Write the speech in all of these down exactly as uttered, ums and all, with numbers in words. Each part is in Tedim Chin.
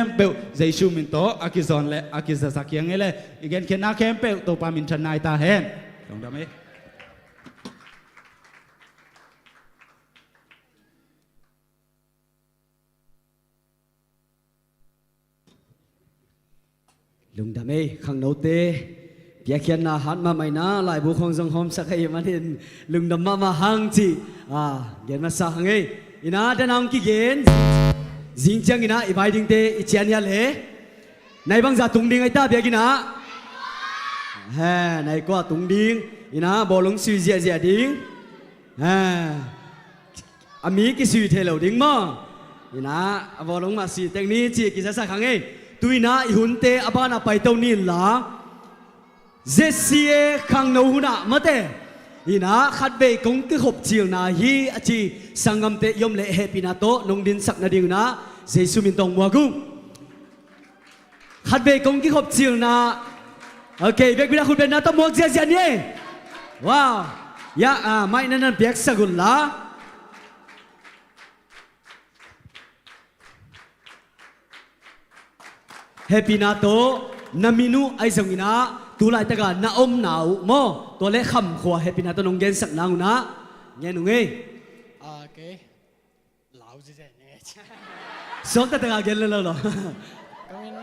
khempeuh Jesu min tawh a kizawn le a kizasak hi ing ei le, i genkhiatna khempeuh Topa minthanna hi ta hen. Lungdam ei. Lungdam ei, khangnote. Piakkhiatna hat mahmah ina, laibu khawng zong hawmsak ahih manin lungdam mahmah hang cih, a, gen masa hang ei. Ina, dan hang kigen. Zing ciang ina i vai dingte i cian hia le. Nai bangza tung ding ai ta biakinn ah? He, nai kua tung ding. Ina, bawlung sui ziahziah ding. He. A mi kisui thei lo ding maw? Ina, a bawlung mah sui tek ni ci kizasak hang ei. Tu ina i hunte a banah paito ni inla, Z C A khangno hunah mate, ina khatvei kong kikhop cilna hi a ci sanggamte i om leh hehpihna tawh nong dinsak nading unah Jesu min tawh muak ung. Khatvei kong kikhop cilna. Ok, bekbina khut benna tawh muak ziahziah ni ei. Wow. Ya, ah, maina nan piaksak un la. Hehpihna tawh na min uh ahi zongin ah tu laitakah na omna uh maw, tua le Kham khua hehpihna tawh nong gensak nang unah ngen ung ei. Ah, ok. Lau zizen ne. Suak taktakah gen le lo lo. Ka min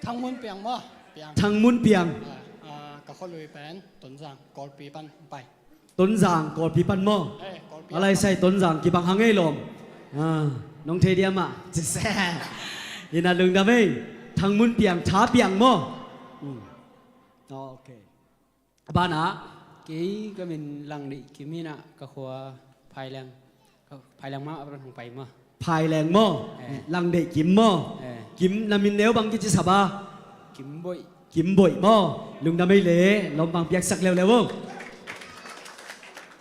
Thang Mun Piang maw? Piang. Thang Mun Piang. Ah, ah, ka khualui pen Tonzang, Kawlpi pan pai. Tonzang, Kawlpi pan maw? Eh, Kawlpi. A lai sai Tonzang kibang hang ei lawm. Ah, nong thei diam ah. Ina lungdam ei. Thang Mun Piang, Tha Piang maw? Hmm. Oh, ok. A banah? Kei ka min Langdeih Kim hi inah ka khua Phaileng. Ka Phaileng mah a pan hong pai maw? Phaileng maw? Eh. Langdeih Kim maw? Eh. Kim na min neu bang kici saba? Kim Boih. Kim Boih maw? Lungdam ei le, lawm bang piaksak leuleu o.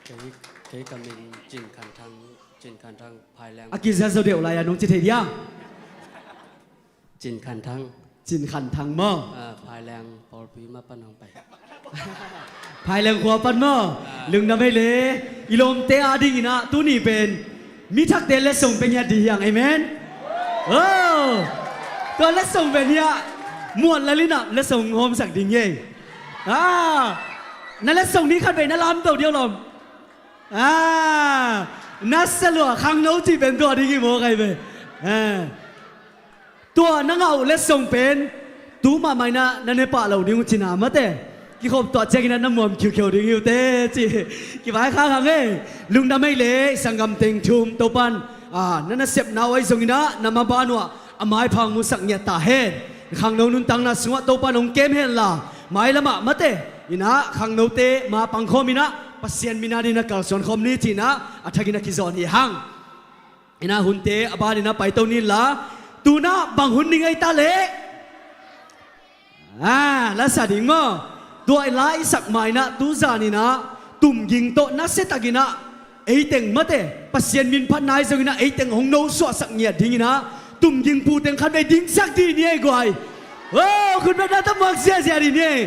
Kei, kei ka min Cin Khan Thang, Cin Khan Thang Phaileng. A kiza zo deuh lai a nong ci thei diam? Cin Khan Thang. Cin Khan Thang maw? Ah, Phaileng Pawlpi mah pan hong pai. Phaileng khua pan maw? Ah. Lungdam ei le, i lawmte a dingin ah tuni pen mi thakte letsong pe ngiat ding hi hang, amen. Oh. Tua letsong pen hiah muan lalinah letsong hawmsak ding hi ei. Ah. Na letsong ni khatvei na lamto diau lawm. Ah. Na salua khangno cih pen tua ding hi maw kai ve. Ah. Tua na ngah uh letsong pen tu mahmah inah na ne pah lo ding uh cina mate. Kikhop tuah cianginah na muam khiukhiau ding hi uh te ci. Kivaikhak hang ei. Lungdam ei le, sanggam teng thum Topan, ah, na nasepna uh ahi zonginah na maban uh ah a maipha hong musak ngiat ta hen. Khangno nuntakna sungah Topan hong kem henla mailamah mate inah khangnote ma pangkhawm inah Pasian mina dingin a kalsuan khawm ni cinah a thakin a kizawn hi hang. Ina hunte a banin a paito ni inla, tunah bang hun ding ei ta leh? Ah, la sa ding maw? Tua i la i sak ma inah tuzaninah tumging tawh nasiatakinah eiteng mate Pasian min phatna ahi zonginah eiteng hong nosuahsak ngiat dinginah tumging puteng khatvei dingsak dih ni ei guai. Oh, khutbetna tawh muak ziahziah dih ni ei.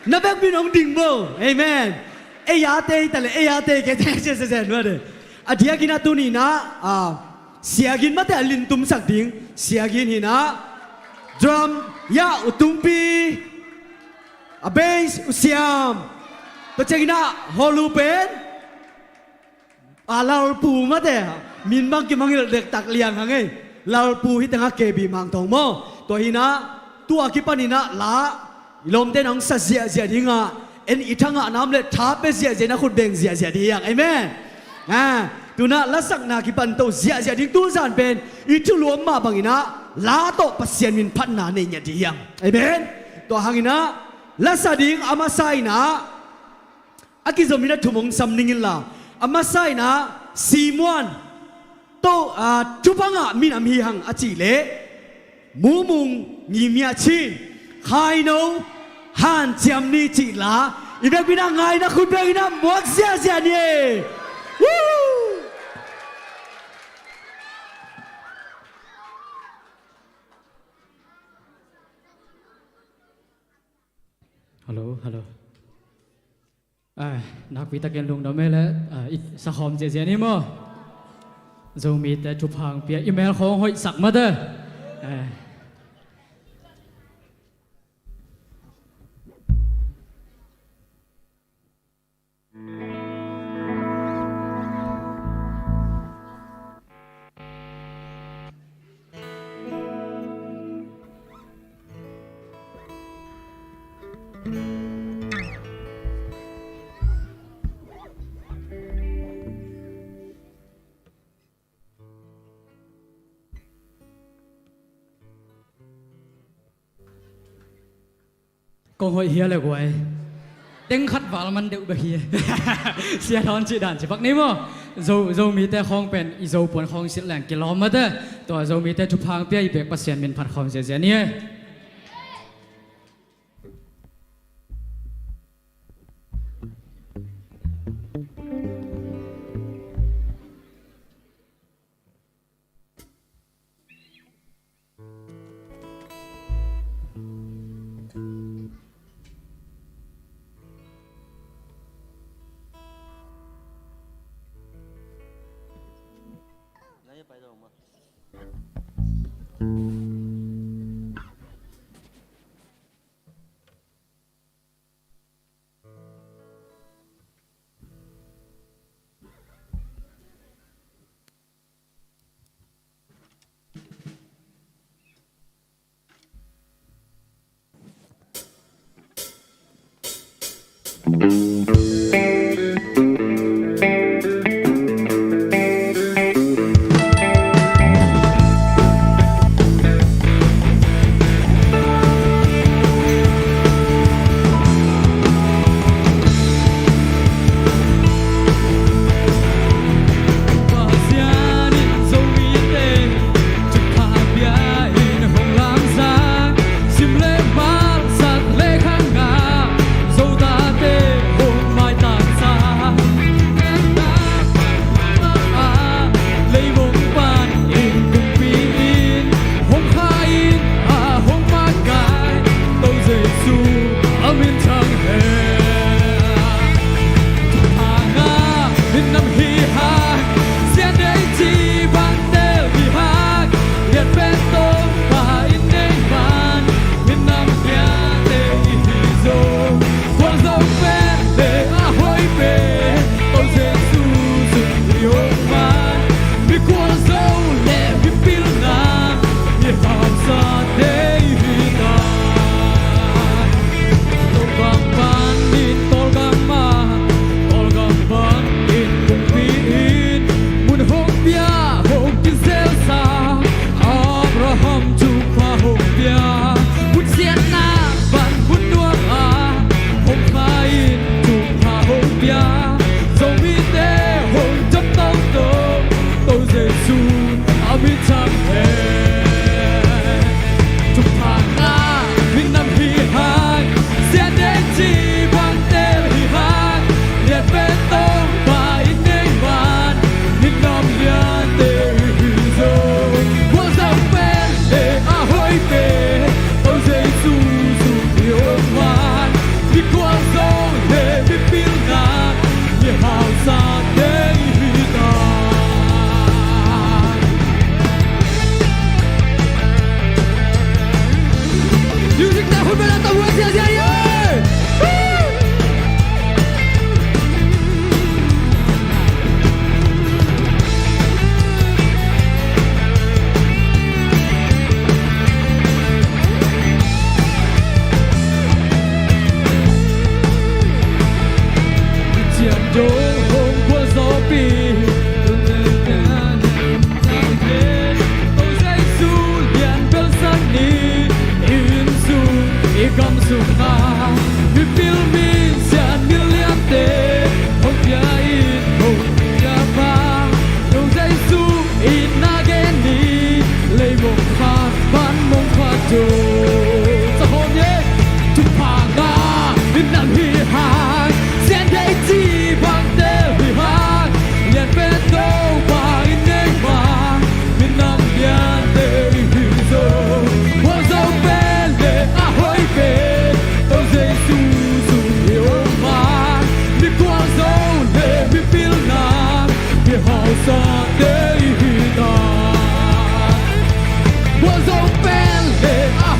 Na bek min hong ding maw? Amen. Ei ate hi ta leh ei ate kei te ziahziah mate. A diakinah tuninah, ah, siagin mate a lintumsak ding. Siagin hinah drum, ya, u Tumpi. A bass, u Siam. Tua cianginah holu pen, ah, Lalpu mate. Min bang kimangilh dektak liang hang ei. Lalpu hi tengah K B Mang Thawng maw? Tua hinah tua kipaninah la i lawmte nang sa ziahziah dingah en i thangah nam le tha pe ziahziah na khut beng ziahziah ding hi hang. Amen. Ah, tunah lasakna kipan to ziahziah ding tuzan pen i thulu om mah banginah la tawh Pasian min phatna nei ngiat ding hi hang. Amen. Tua hanginah la sa ding a masa inah a kizomin a thum hong sam ning inla a masa inah Simuan to, ah, thuphangah minam hi hang a cih leh Mumung Ngimia Chin, Khaino Hanciam Ni cih la i bekbinah ngaina khut benginah muak ziahziah ni. Woo! Hello, hello. Ai, nakpi takin lungdam ei le, ai, i sakhawm ziahziah ni maw? Zomite thuphang pia i mel khawng hoihsak mate. Ai. Kong hoih hia le guai. Teng khat val man deuh bek hi. Sia thawn cih dan ci bak ni maw. Zo, Zomite khawng pen i Zo puan khawng silh leng kilawm mate. Tua Zomite thupha hong pia i bek Pasian min phat khawm ziazia ni e. Hong kha in a hong mat ngai, To Jesu a min thang hen. Thupha ngah minam hi hang, Sian deih ci bang tel hi hang, lian pen Topa in nei man, minam liante i hi zo. Gualzo pen le a hoih pen, To Jesu zong hi om man. Mi gualzo le mi pilna, mi hausate i hi ta. Tawlgam panin tawlgam ah, tawlgam panin kumpi in, mun hong pia hong kizelsa, Abraham thupha hong pia, hun siatna pan hun nuam ah, hong kha in thupha hong pia, Zomite hong cam tongtong, To Jesu a min thang hen. Thupha ngah minam hi hang, Sian deih ci bang tel hi hang, lian pen Topa in nei man, minam liante i hi zo. Gualzo pen le a hoih pen, To Jesu zong hi om man. Mi gualzo le mi pilna, mi hausate i hi ta. Music te hun bel a ta huai ziazia hi. Cian dong hong gualzawhpih, To Jesu lian bel zang ni, i inn sung i gam sung a, mipil mi sian mi liante, hong pia in hong pia pa, To Jesu in na gen ni, leivong khat pan mong khat to. Sa khawm ye. Thupha ngah minam hi hang, Sian deih ci bang tel hi hang, lian pen Topa in nei man, minam liante i hi zo. Gualzo pen le a hoih pen, To Jesu zong hi om man. Mi gualzo le mi pilna, mi hausate i hi ta. Gualzo pen le a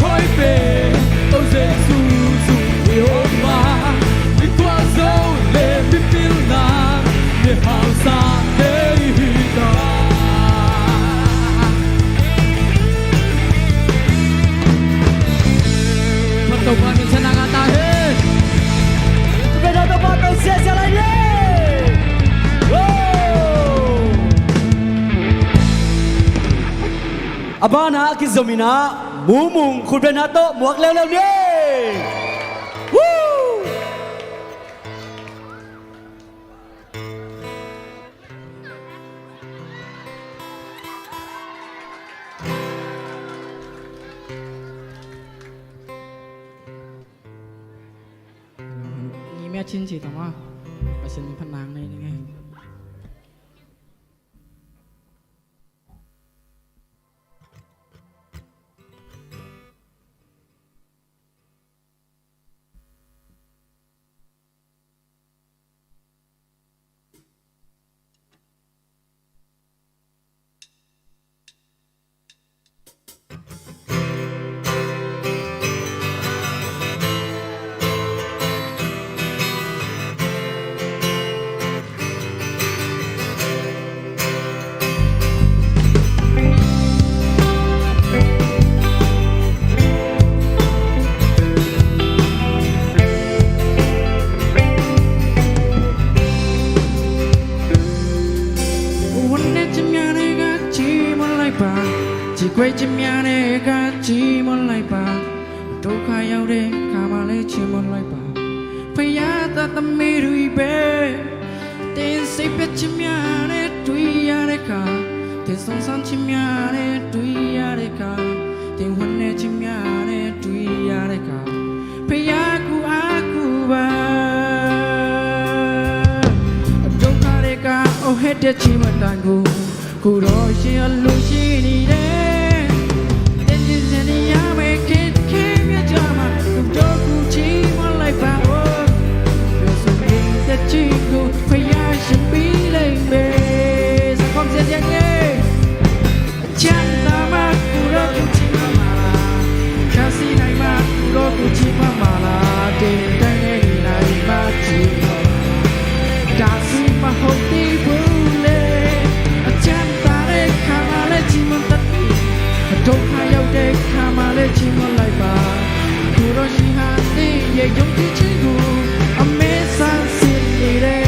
A banah a kizomin ah Mumung khutbetna tawh muak leuleu ni. Woo! ညီမျှခြင်းချေတော်မှာ အရှင်ဖန်နန်းနေနေ ဝမ်းနည်းခြင်းများထဲက ချီးမွမ်းလိုက်ပါ။ ကြေကွဲခြင်းများထဲက ချီးမွမ်းလိုက်ပါ။ ဒုက္ခရောက်တဲ့အခါမှာလည်း ချီးမွမ်းလိုက်ပါ။ ဖခင်သားသမီးတွေပဲ သင်စိတ်ပျက်ခြင်းများနဲ့ တွေ့ရတဲ့အခါ၊ သင်ဆုံးရှုံးခြင်းများနဲ့ တွေ့ရတဲ့အခါ၊ သင်ဝမ်းနည်းခြင်းများနဲ့ တွေ့ရတဲ့အခါ၊ ဖခင်ကို အားကိုးပါ။ ဒုက္ခတွေက အော်ဟစ်တဲ့ ချီးမွမ်းသံကို ကိုယ်တော်ရှင် အလိုရှိနေတယ်။ သင်ရင်ဆိုင်နေရမယ့် အခက်အခဲများကြားမှာ ကိုယ်တော်ကို ချီးမွမ်းလိုက်ပါဦး။ ပြောဆိုနေတဲ့ ချီးကို ဖခင်ရှင် ပေးလိမ့်မယ်။ စကောင်းစက်យ៉ាងနဲ့ ချမ်းသာမှ ကိုယ်တော်ကို ချီးမွမ်းမှာလား။ ချမ်းသာနိုင်မှ ကိုယ်တော်ကို ချီးမွမ်းမှာလား။ သင်တိုင်းနဲ့ နေနိုင်မှ ချီးမွမ်းမှာလား။ ဒါဆိုမဟုတ်သေးဘူးလေ။ အချမ်းသာတဲ့အခါမှာလည်း ချီးမွမ်းတတ်တယ်။ အဒုက္ခရောက်တဲ့အခါမှာလည်း ချီးမွမ်းလိုက်ပါ။ ကိုယ်တော်ရှင်ဟာ သင်ရဲ့ ယုံကြည်ခြင်းကို အမြဲဆန်းစစ်နေတယ်။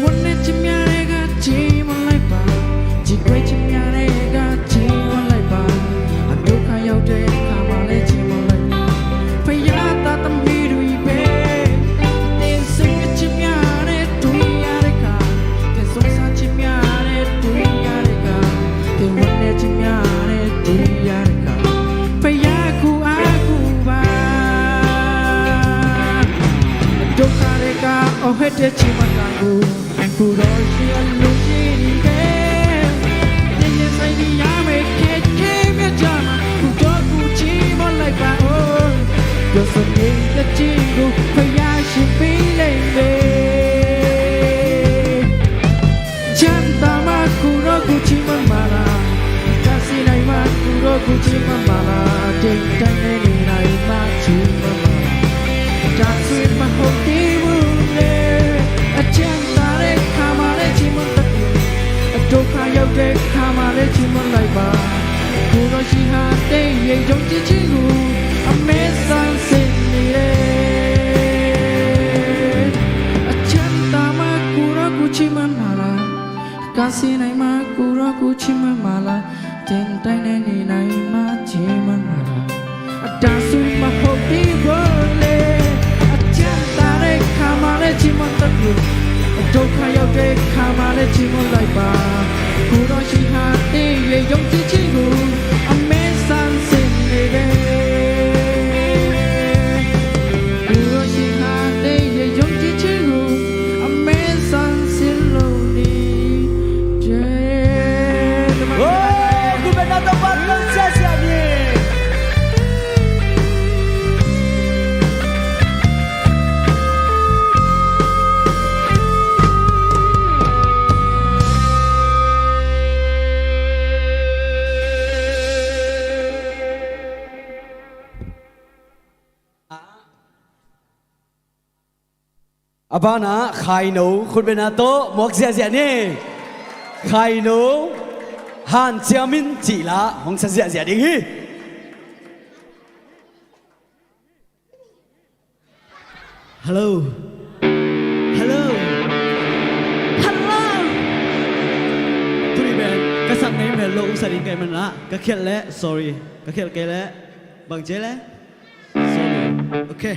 ဝမ်းနည်းခြင်းများထဲက ချီးမွမ်းလိုက်ပါ။ ကြေကွဲခြင်းများထဲက ချီးမွမ်းလိုက်ပါ။ အဒုက္ခရောက်တဲ့အခါမှာလည်း ချီးမွမ်းလိုက်ပါ။ ဖခင်သားသမီးတွေပဲ သင်စိတ်ပျက်ခြင်းများနဲ့ တွေ့ရတဲ့အခါ၊ သင်ဆုံးရှုံးခြင်းများနဲ့ တွေ့ရတဲ့အခါ၊ သင်ဝမ်းနည်းခြင်းများနဲ့ တွေ့ရတဲ့အခါ၊ ဖခင်ကို အားကိုးပါ။ ဒုက္ခတွေက အော်ဟစ်တဲ့ ချီးမွမ်းသံကို ကိုယ်တော်ရှင် အလိုရှိနေတယ်။ သင်ရင်ဆိုင်နေရမယ့် အခက်အခဲများကြားမှာ ကိုယ်တော်ကို ချီးမွမ်းလိုက်ပါဦး။ ပြောဆိုနေတဲ့ ချီးကို ဖခင်ရှင် ပေးလိမ့်မယ်။ ချမ်းသာမှ ကိုယ်တော်ကို ချီးမွမ်းမှာလား။ ချမ်းသာနိုင်မှ ကိုယ်တော်ကို ချီးမွမ်းမှာလား။ သင်တိုင်းနဲ့ နေနိုင်မှ ချီးမွမ်းမှာလား။ ဒါဆိုမဟုတ်သေးဘူးလေ။ အချမ်းသာတဲ့အခါမှာလည်း ချီးမွမ်းတတ်တယ်။ A banah Khaino khutbetna tawh muak ziahziah ni. Khaino hanciam in cih la hong sa ziahziah ding hi. Hello. Hello. Hello. Tuni pen ka sak nei mel lo, uh sa ding ka hih manah ka khialh leh sorry, ka khialh kei leh bang ci leh sorry. Okay.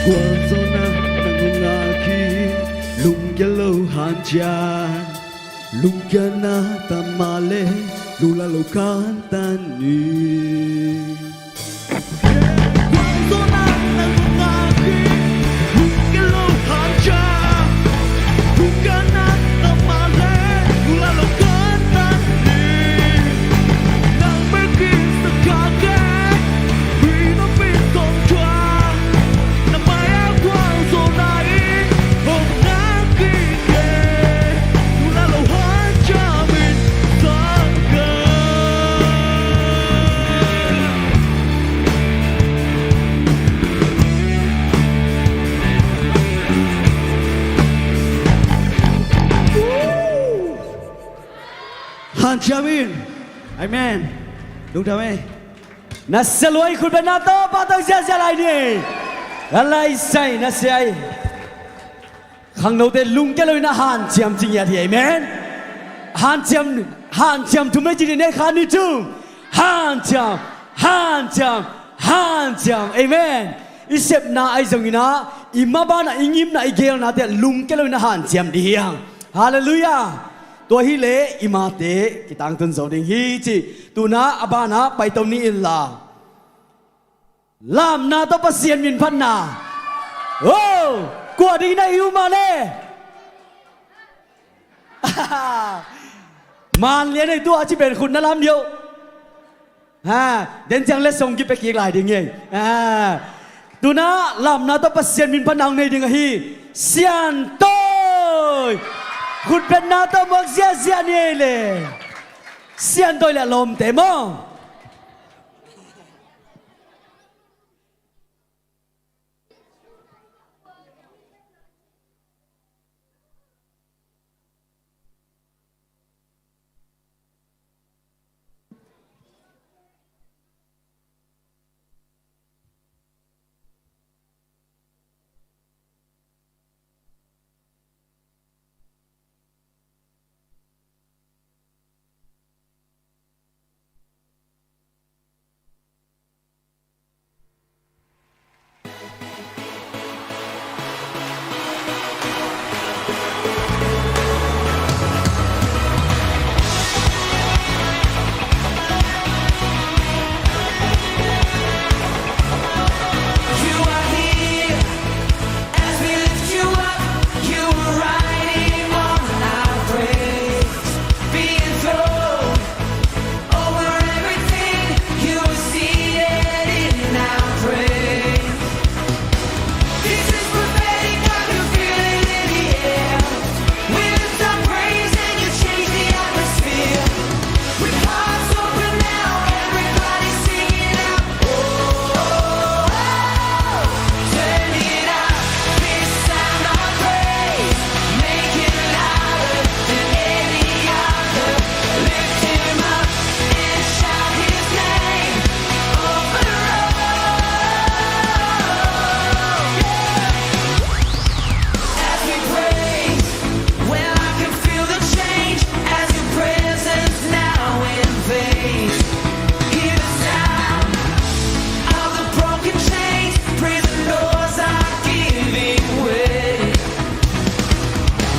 Kuan zawhna nang hong ngak hi, lunggel lo hanciam. Lunggel na tam mah leh lungla lo kantan ni. Hanciam in. Amen. Lungdam ei. Na sia luai khutbetna tawh pahtawi ziahziah lai ni. Ka laisai na sia ei. Khangnote lunggel lo in a hanciam ci ngiat hi. Amen. Hanciam, hanciam thum ei ci ni, ne kha ni, tum. Hanciam, Hanciam, hanciam. Amen. I sepna ahi zongin ah, i mabanah, i ngimna, i geelnate ah lungkia loin ah hanciam dih hi hang. Halleluiah. Tua hileh i mate kitangtun zo ding hi cih tu-in ah a banah paito ni inla. Lamna tawh Pasian minphatna. Oh, kua ding na hi uh mah le? Manlian ei, tua ci pen khut na lam dih uh. Ha, den ciang letsong kipia kik lai ding hi. Ha. Tu-in ah lamna tawh Pasian minphatna hong nei ding ahi Siantawi. Khutbetna tawh muak ziahziah ni ei le. Siantawi le a lawmte maw. Over everything, you are seated in our praise. This is prophetic, I can feel it in the air. We lift our praise and you change the atmosphere. With hearts open now, everybody singing out. Oh, oh, oh, turn it up. This sound of praise, make it louder than any other. Lift him up and shout his name over all. As we praise, well, I can feel the change as your presence now invades. Hear the sound of the broken chains, prison doors are giving way.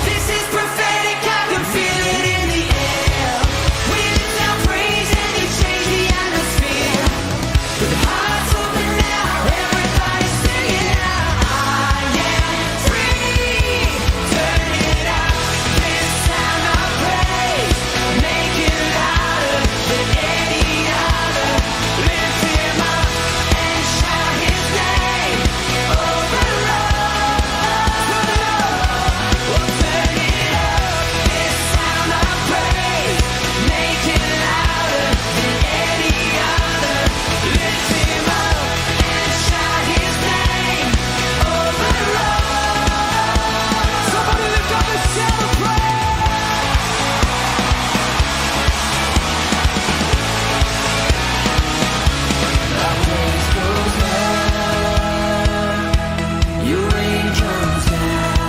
This is prophetic, I can feel it in the air. We lift our praise and you change the atmosphere. With hearts open now, everybody singing out, "I am free." Turn it up, this sound of praise, make it louder than any other. Lift him up and shout his name over all. Turn it up, this sound of praise, make it louder than any other. Lift him up and shout his name over all. Somebody lift up and celebrate. Our praise goes up, your rain comes down.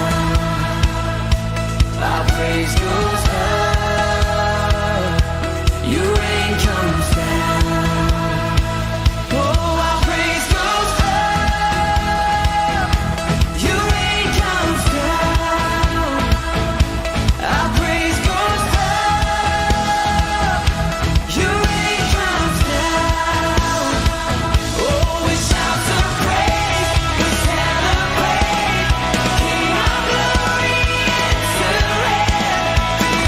Our praise goes up, your rain comes down. Oh, our praise goes up, your rain comes down. Our praise goes up, your rain comes down. Oh, we shout to praise, we celebrate. King of glory, enter in.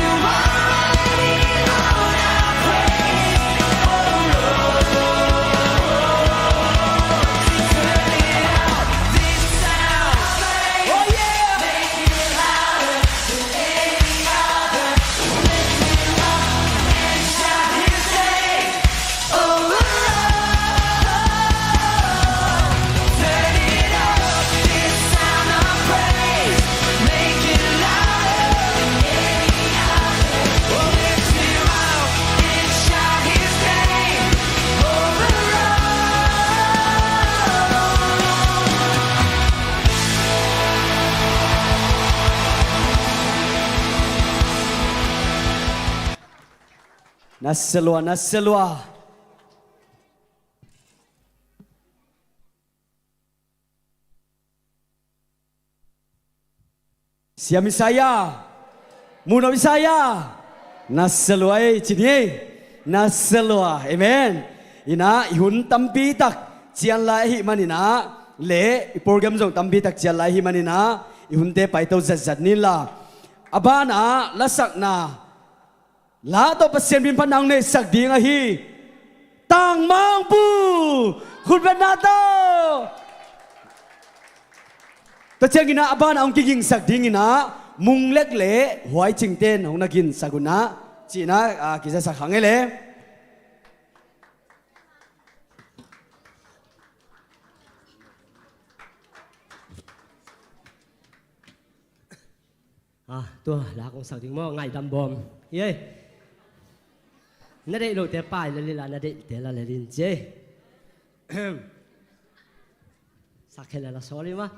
You are worthy, Lord, our praise. Oh, Lord, turn it up. This sound, oh, yeah, make it louder than any other. Lift him up and shout his name. Nasia lua, nasia lua. Siam i sa ia, munop i sa ia, na sia lua ei ci ni ei. Na sia lua. Amen. Ina i hun tampi tak cian lai ahih manina le i program zong tampi tak cian lai ahih manina i hunte paito zatzat ni la. A bana lasakna la tawh Pasian min phatna hong neihsak ding ahi Tang Mang Pu, khutbetna tawh. Tua ciangina a bana hong kigingsak dingina Mung Lek le Huai Cing ten hong na ginsak unah cihna a kizasak hang e le. Ah, tua la kong sak ding maw, Ngaihdam Bawm hi ei. Na deih lote pai lel inla, na deihte la lel in ci ei. Sak khen la la sawl hi maw.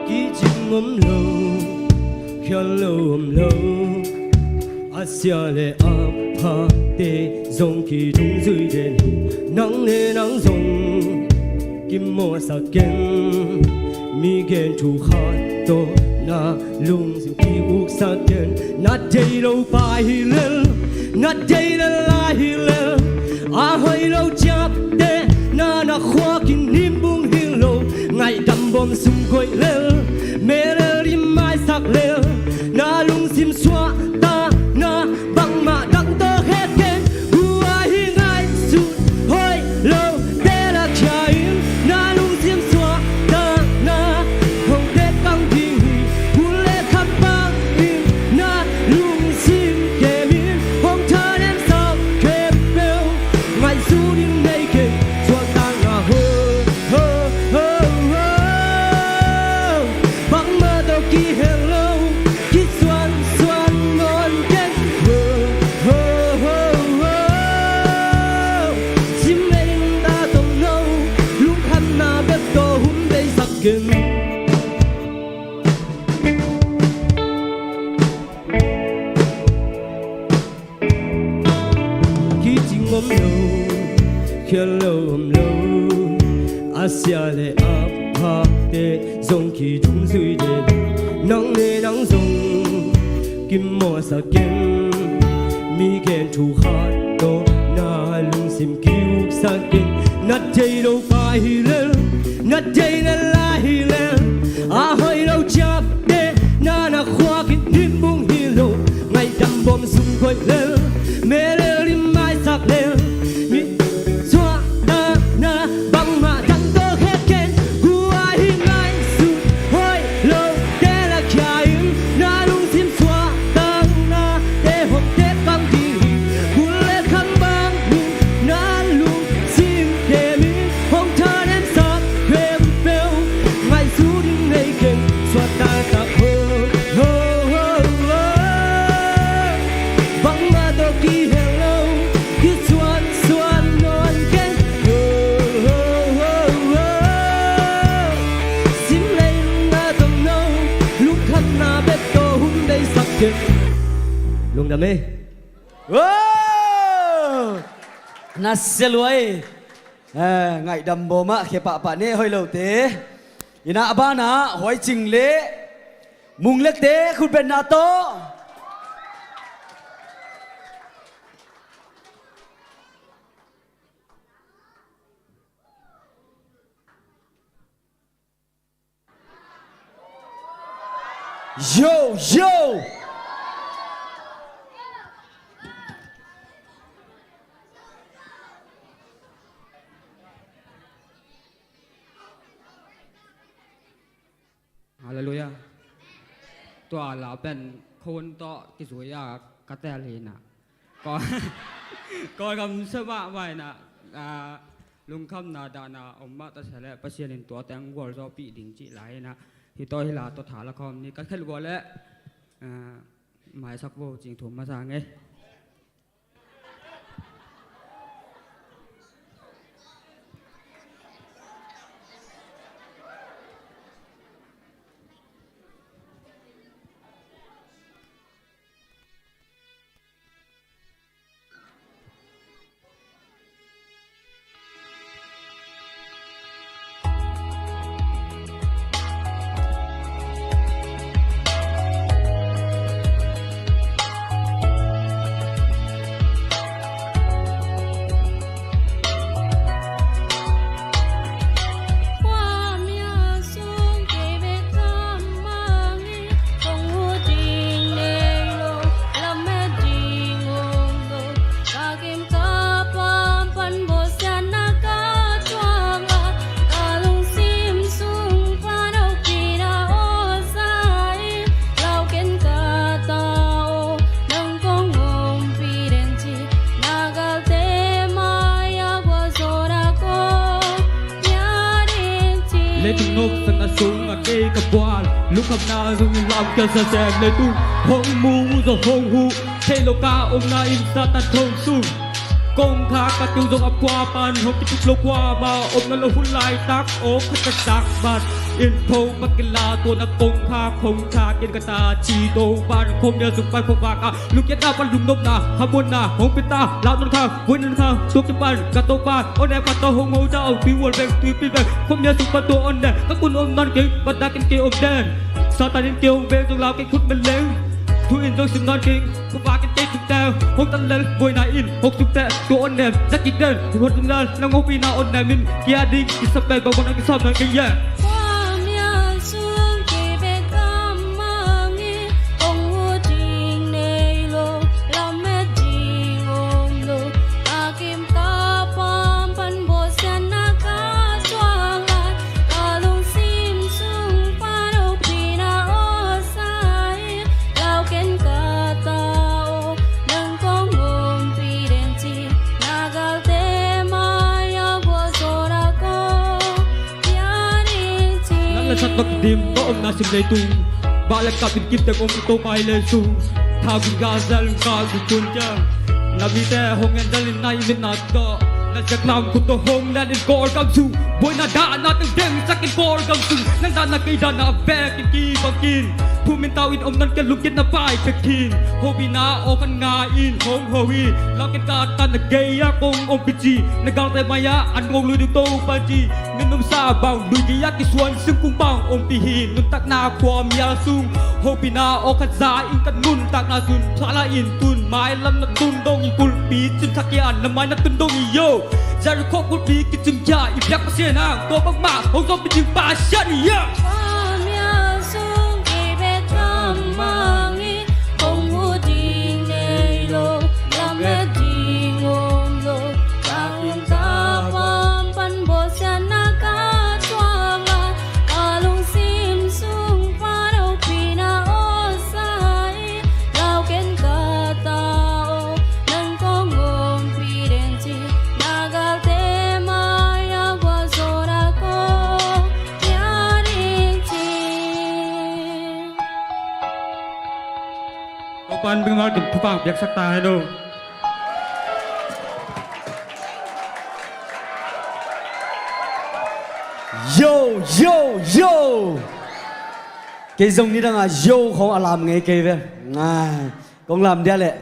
Kicing om lo, khial lo om lo, a sia le a phate zong kidungzui den. Nang le nang zong kimawhsak ken, mi gen thu khat tawh na lungsim ki-uksak ken. Na deih lo pai hi lel, na deih lel lai hi lel, a hoih lo ciapte na na khua kinimbung hi lo. Ngaihdam Bawm sung koih lel, melel i maisak lel, na lungsim suahtakna bangmah dang tawh khe ken. Gua hi ngaihsut hoih lote la khia in, na lungsim suahtakna hong tek kang ding hi. Kul le kham bangin na lungsim kemin, hong thanemsak khempeuh ngaihsut ding nei kei. Suahtakna ho, ho, ho, ho, bangmah tawh kihel lo, kisuansuan nawn kei. Ho, ho, ho, ho, sim le inn a tong no, lungkhamna bek tawh hun beisak ken. Kicing om lo, khial lo om lo, a sia le a phate zong kidungzui den. Nang le nang zong kimawhsak ken, mi gen thu khat tawh na lungsim ki-uksak ken. Na deih lo pai hi lel, na deih lel lai hi lel, a hoih lo ciapte na na khua kinimbung hi lo. Ngaihdam Bawm sung koih lel, melel i maisak lel, mi suahtakna bangmah dang tawh khe ken. Gua hi ngaihsut hoih lote la khia in, na lungsim suahtaknate hong tek kang ding hi. Kul le kham bangin na lungsim kemin, hong thanemsak khempeuh ngaihsut ding nei kei. Suahtakna ho, ho, ho, ho, bangmah tawh kihel lo, kisuansuan nawn kei. Ho, ho, ho, ho, sim le inn a tong no, lungkhamna bek tawh hun beisak ken. Lungdam ei. Wow! Na sia lua ei. Eh, Ngaihdam Bawm ah khe pahpah ne hoih lote. Ina a bana Huai Cing le Mung Lekte khutbetna tawh. Yo, yo! Halleluiah. Tua la pen khun tawh kizui a ka tel hi na. Kawl, Kawlgam sua mah mah hi na, ah, lungkhamna dahna om mah ta sia leh Pasian in tua teng gualzawhpih ding cih lai hi na. Hi tawh hi la tawh tha la khawm ni ka khelh gual leh, ah, maisak vo cing thum masa ngei. Leitung nopsakna sungah kei ka bual, lungkhamna sungin lamkial sese. Leitung hong mu, zo hong huh, thei lo ka omna in Satan thong sung. Kongkhak ka tiu zong a pua pan hong kituk lo kuamah om nawn lo hun laitak, aw khat ka sak ban in tho pakila tuan a kongkhak hong thak in ka ta ci to pan khong nia sung pan khong vak a lungkiatna pan lungnopna khamuanna hong pia ta. Lau nawn kha, vui nawn kha, tuak ci pan ka to pan aw ne pan to hong ho ta aw tui wal veng tui pi veng khong nia sung pan to aw ne ka kun om nawn keng pan dak in kei om den. Satan in kei hong veng zong lau kei khut men leng thu in zong sim nawn keng. Khuavak in kei tung teu hong tan lel buaina in hong suk teh tua on nem za kik den. Khuavak tung lel nang hong pina on nem in kia ding kisap pen bang bang nang kisap nang kei ye. Nan la sat bak dim ka omna sim leitung bah le kap in kim teng om to pai le sung. Thau bin ga zal ka gu kun jang na mite hong en dal in nai min na tawh na siak lam khut tawh hong lian in Kawlgam sung buaina dahna teng deng sak in Kawlgam sung nang dahna kei dahna a bek in kibang kin. Thu min tau in om nan ken lungkitna pai pek khin hopihna aw khan nga in hong ho hi. Lau ken ka tan na gei a kong om pi ci na galte mai a an kong lui ding to pan ci. Min um sa bang lui gei a kisuan singkung bang om pi hi. Nuntakna khua mial sung hopihna aw khan za in ka nuntakna sun phala in tun mai lam na tun dong in kulpi cin thak i an na mai na tun dong i yo. Jericho kulpi kicim kia i biak Pasian hang tua bangmah hong zong pi ding Pasian i yo. Topan bingmal kin thupang piaksak ta hen o. Yo, yo, yo. Kei zong nidang a yo khong a lam ngei kei ve. Ngai. Kong lam dia leh.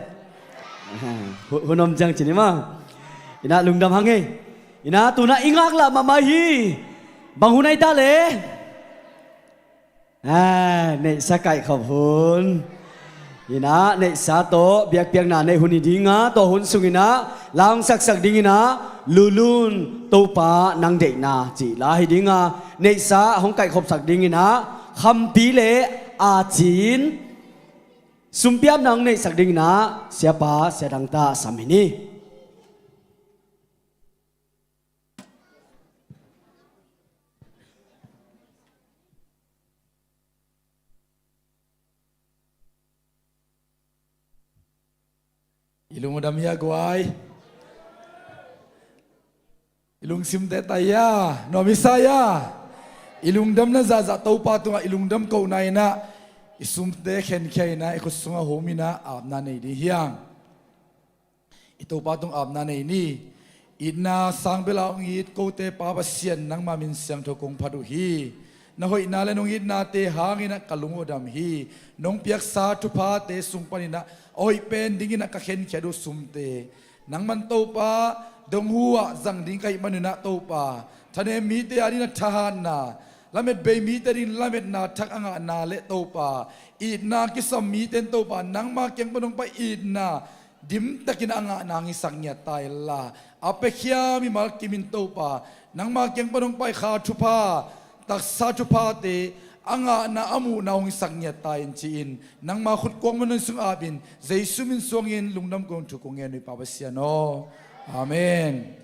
Hu-, hun om ciang cin i ma. Ina lungdam hang ei. Ina tuna i ngaklah mahmah hi. Bang hun ai ta le. Ah, neihsa kaihkhop hun. Ina neihsa tawh biakpiakna neih hun i dinga tawh hun sungina langsaksak dingina Lulun Topa nang deihna cih la hi dinga neihsa hong kaihkhopsak dingina Khampi le A cin sumpiapna hong neihsak dingin ah siapa Sia Dang ta sam hi ni. I lung a dam hia guai? I lungsimte tai hia? Nuam i sa hia? I lungdamna zahzah Topa tungah i lungdam kohna in ah i sumte khenkhia in ah i khut sungah hum in ah apna nei ding hi hang. I Topa tung apna nei ni. Itna sang bel a hong it kote Pa Pasian, nangma min siangtho kong phat uh hi. Na hoihna le nong itnate hangin ah ka lung uh a dam hi. Nong piaksa thuphate sung panin ah a hoih pen dingin ah ka khenkhiat uh sumte nangman Topa dong hu ah zang ding ka hih manin ah Topa, thanem mite a dingin ah thahatna, lametbei mite dingin lametna thak a ngahna le Topa, itna kisam mite in Topa nangma kiang pan hong pai itna dimtakin a ngahna hong hisak ngiat ta inla, a piakhia mimal kim in Topa nangma kiang pan hong pai kha thupha, taksa thuphate a ngahna a muhna hong hisak ngiat ta in ci-in nangma khut kuang man sung apin Jesu min suangin lungdam kong thu kong ngen uh hi Pa Pasian aw. Amen.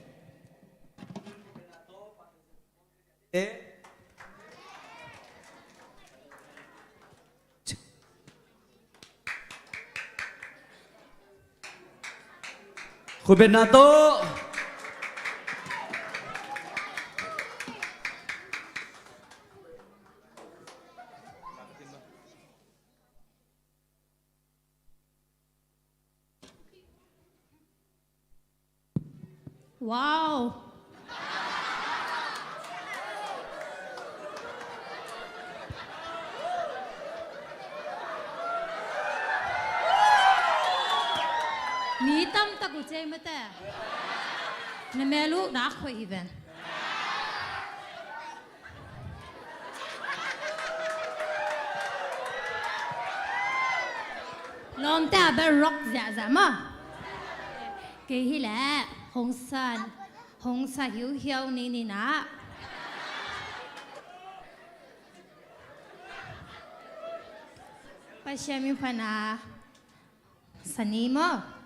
Khutbetna tawh. Wow. Mi tamtak uh cei mate. Na mel uh dak khoih hi ven. Lawmte a bel rock ziahziah maw? Kei hi leh hong sa, hong sa hiuhiau ni ni na. Pasian min phatna sa ni maw?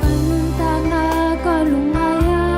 Ka nuntakna ka lungngai a,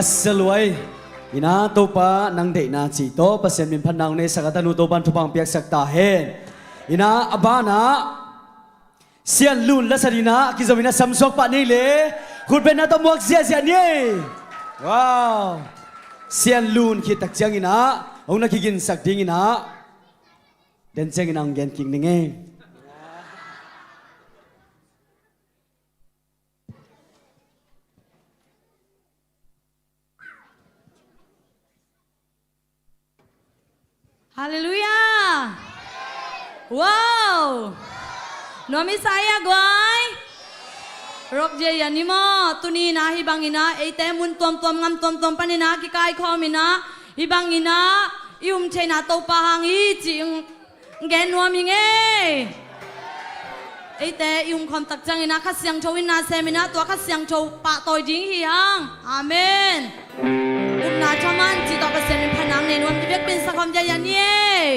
Sia Luai, ina Topa nang deihna cih tawh Pasian min phatna hong neisak a, tanu Topa in thupha hong piaksak ta hen. Ina a banah Sian Lun lasa dingin a kizom ina samsuak pah ni le, khutbetna tawh muak ziahziah ni. Wow. Sian Lun khit tak ciangin a hong na kiginsak dingin a den ciangin a hong gen kik ning ei. Halleluiah. Wow. Nuam i sa ei a guai. Rob Jay a ni maw, tuni in a hih bangin a eite mun tuamtuam ngam tuamtuam panin a kikaikhawm in a, hih bangin a i um theihna Topa hang hi cih gen nuam ing ei. Eite i umkhawm tak ciangin a Kha Siangtho in na sem in a, tua Kha Siangtho pahtawi ding hi hang. Amen. Upna thaman cih tawh Pasian min phatna hong nei nuam, i biakpiin sakhawm dia ia ni ei.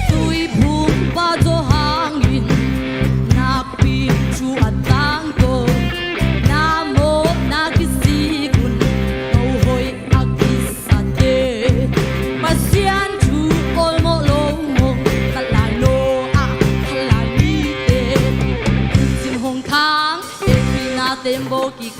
Tuiphumpa Johan in nakpi thu a tangko, na mawhna kisik un, no hoih a kisate, Pasian thu awlmawh lo mawh, ka lai lo ah ka lai mite, cin hong thang, hehpihna tembaw kik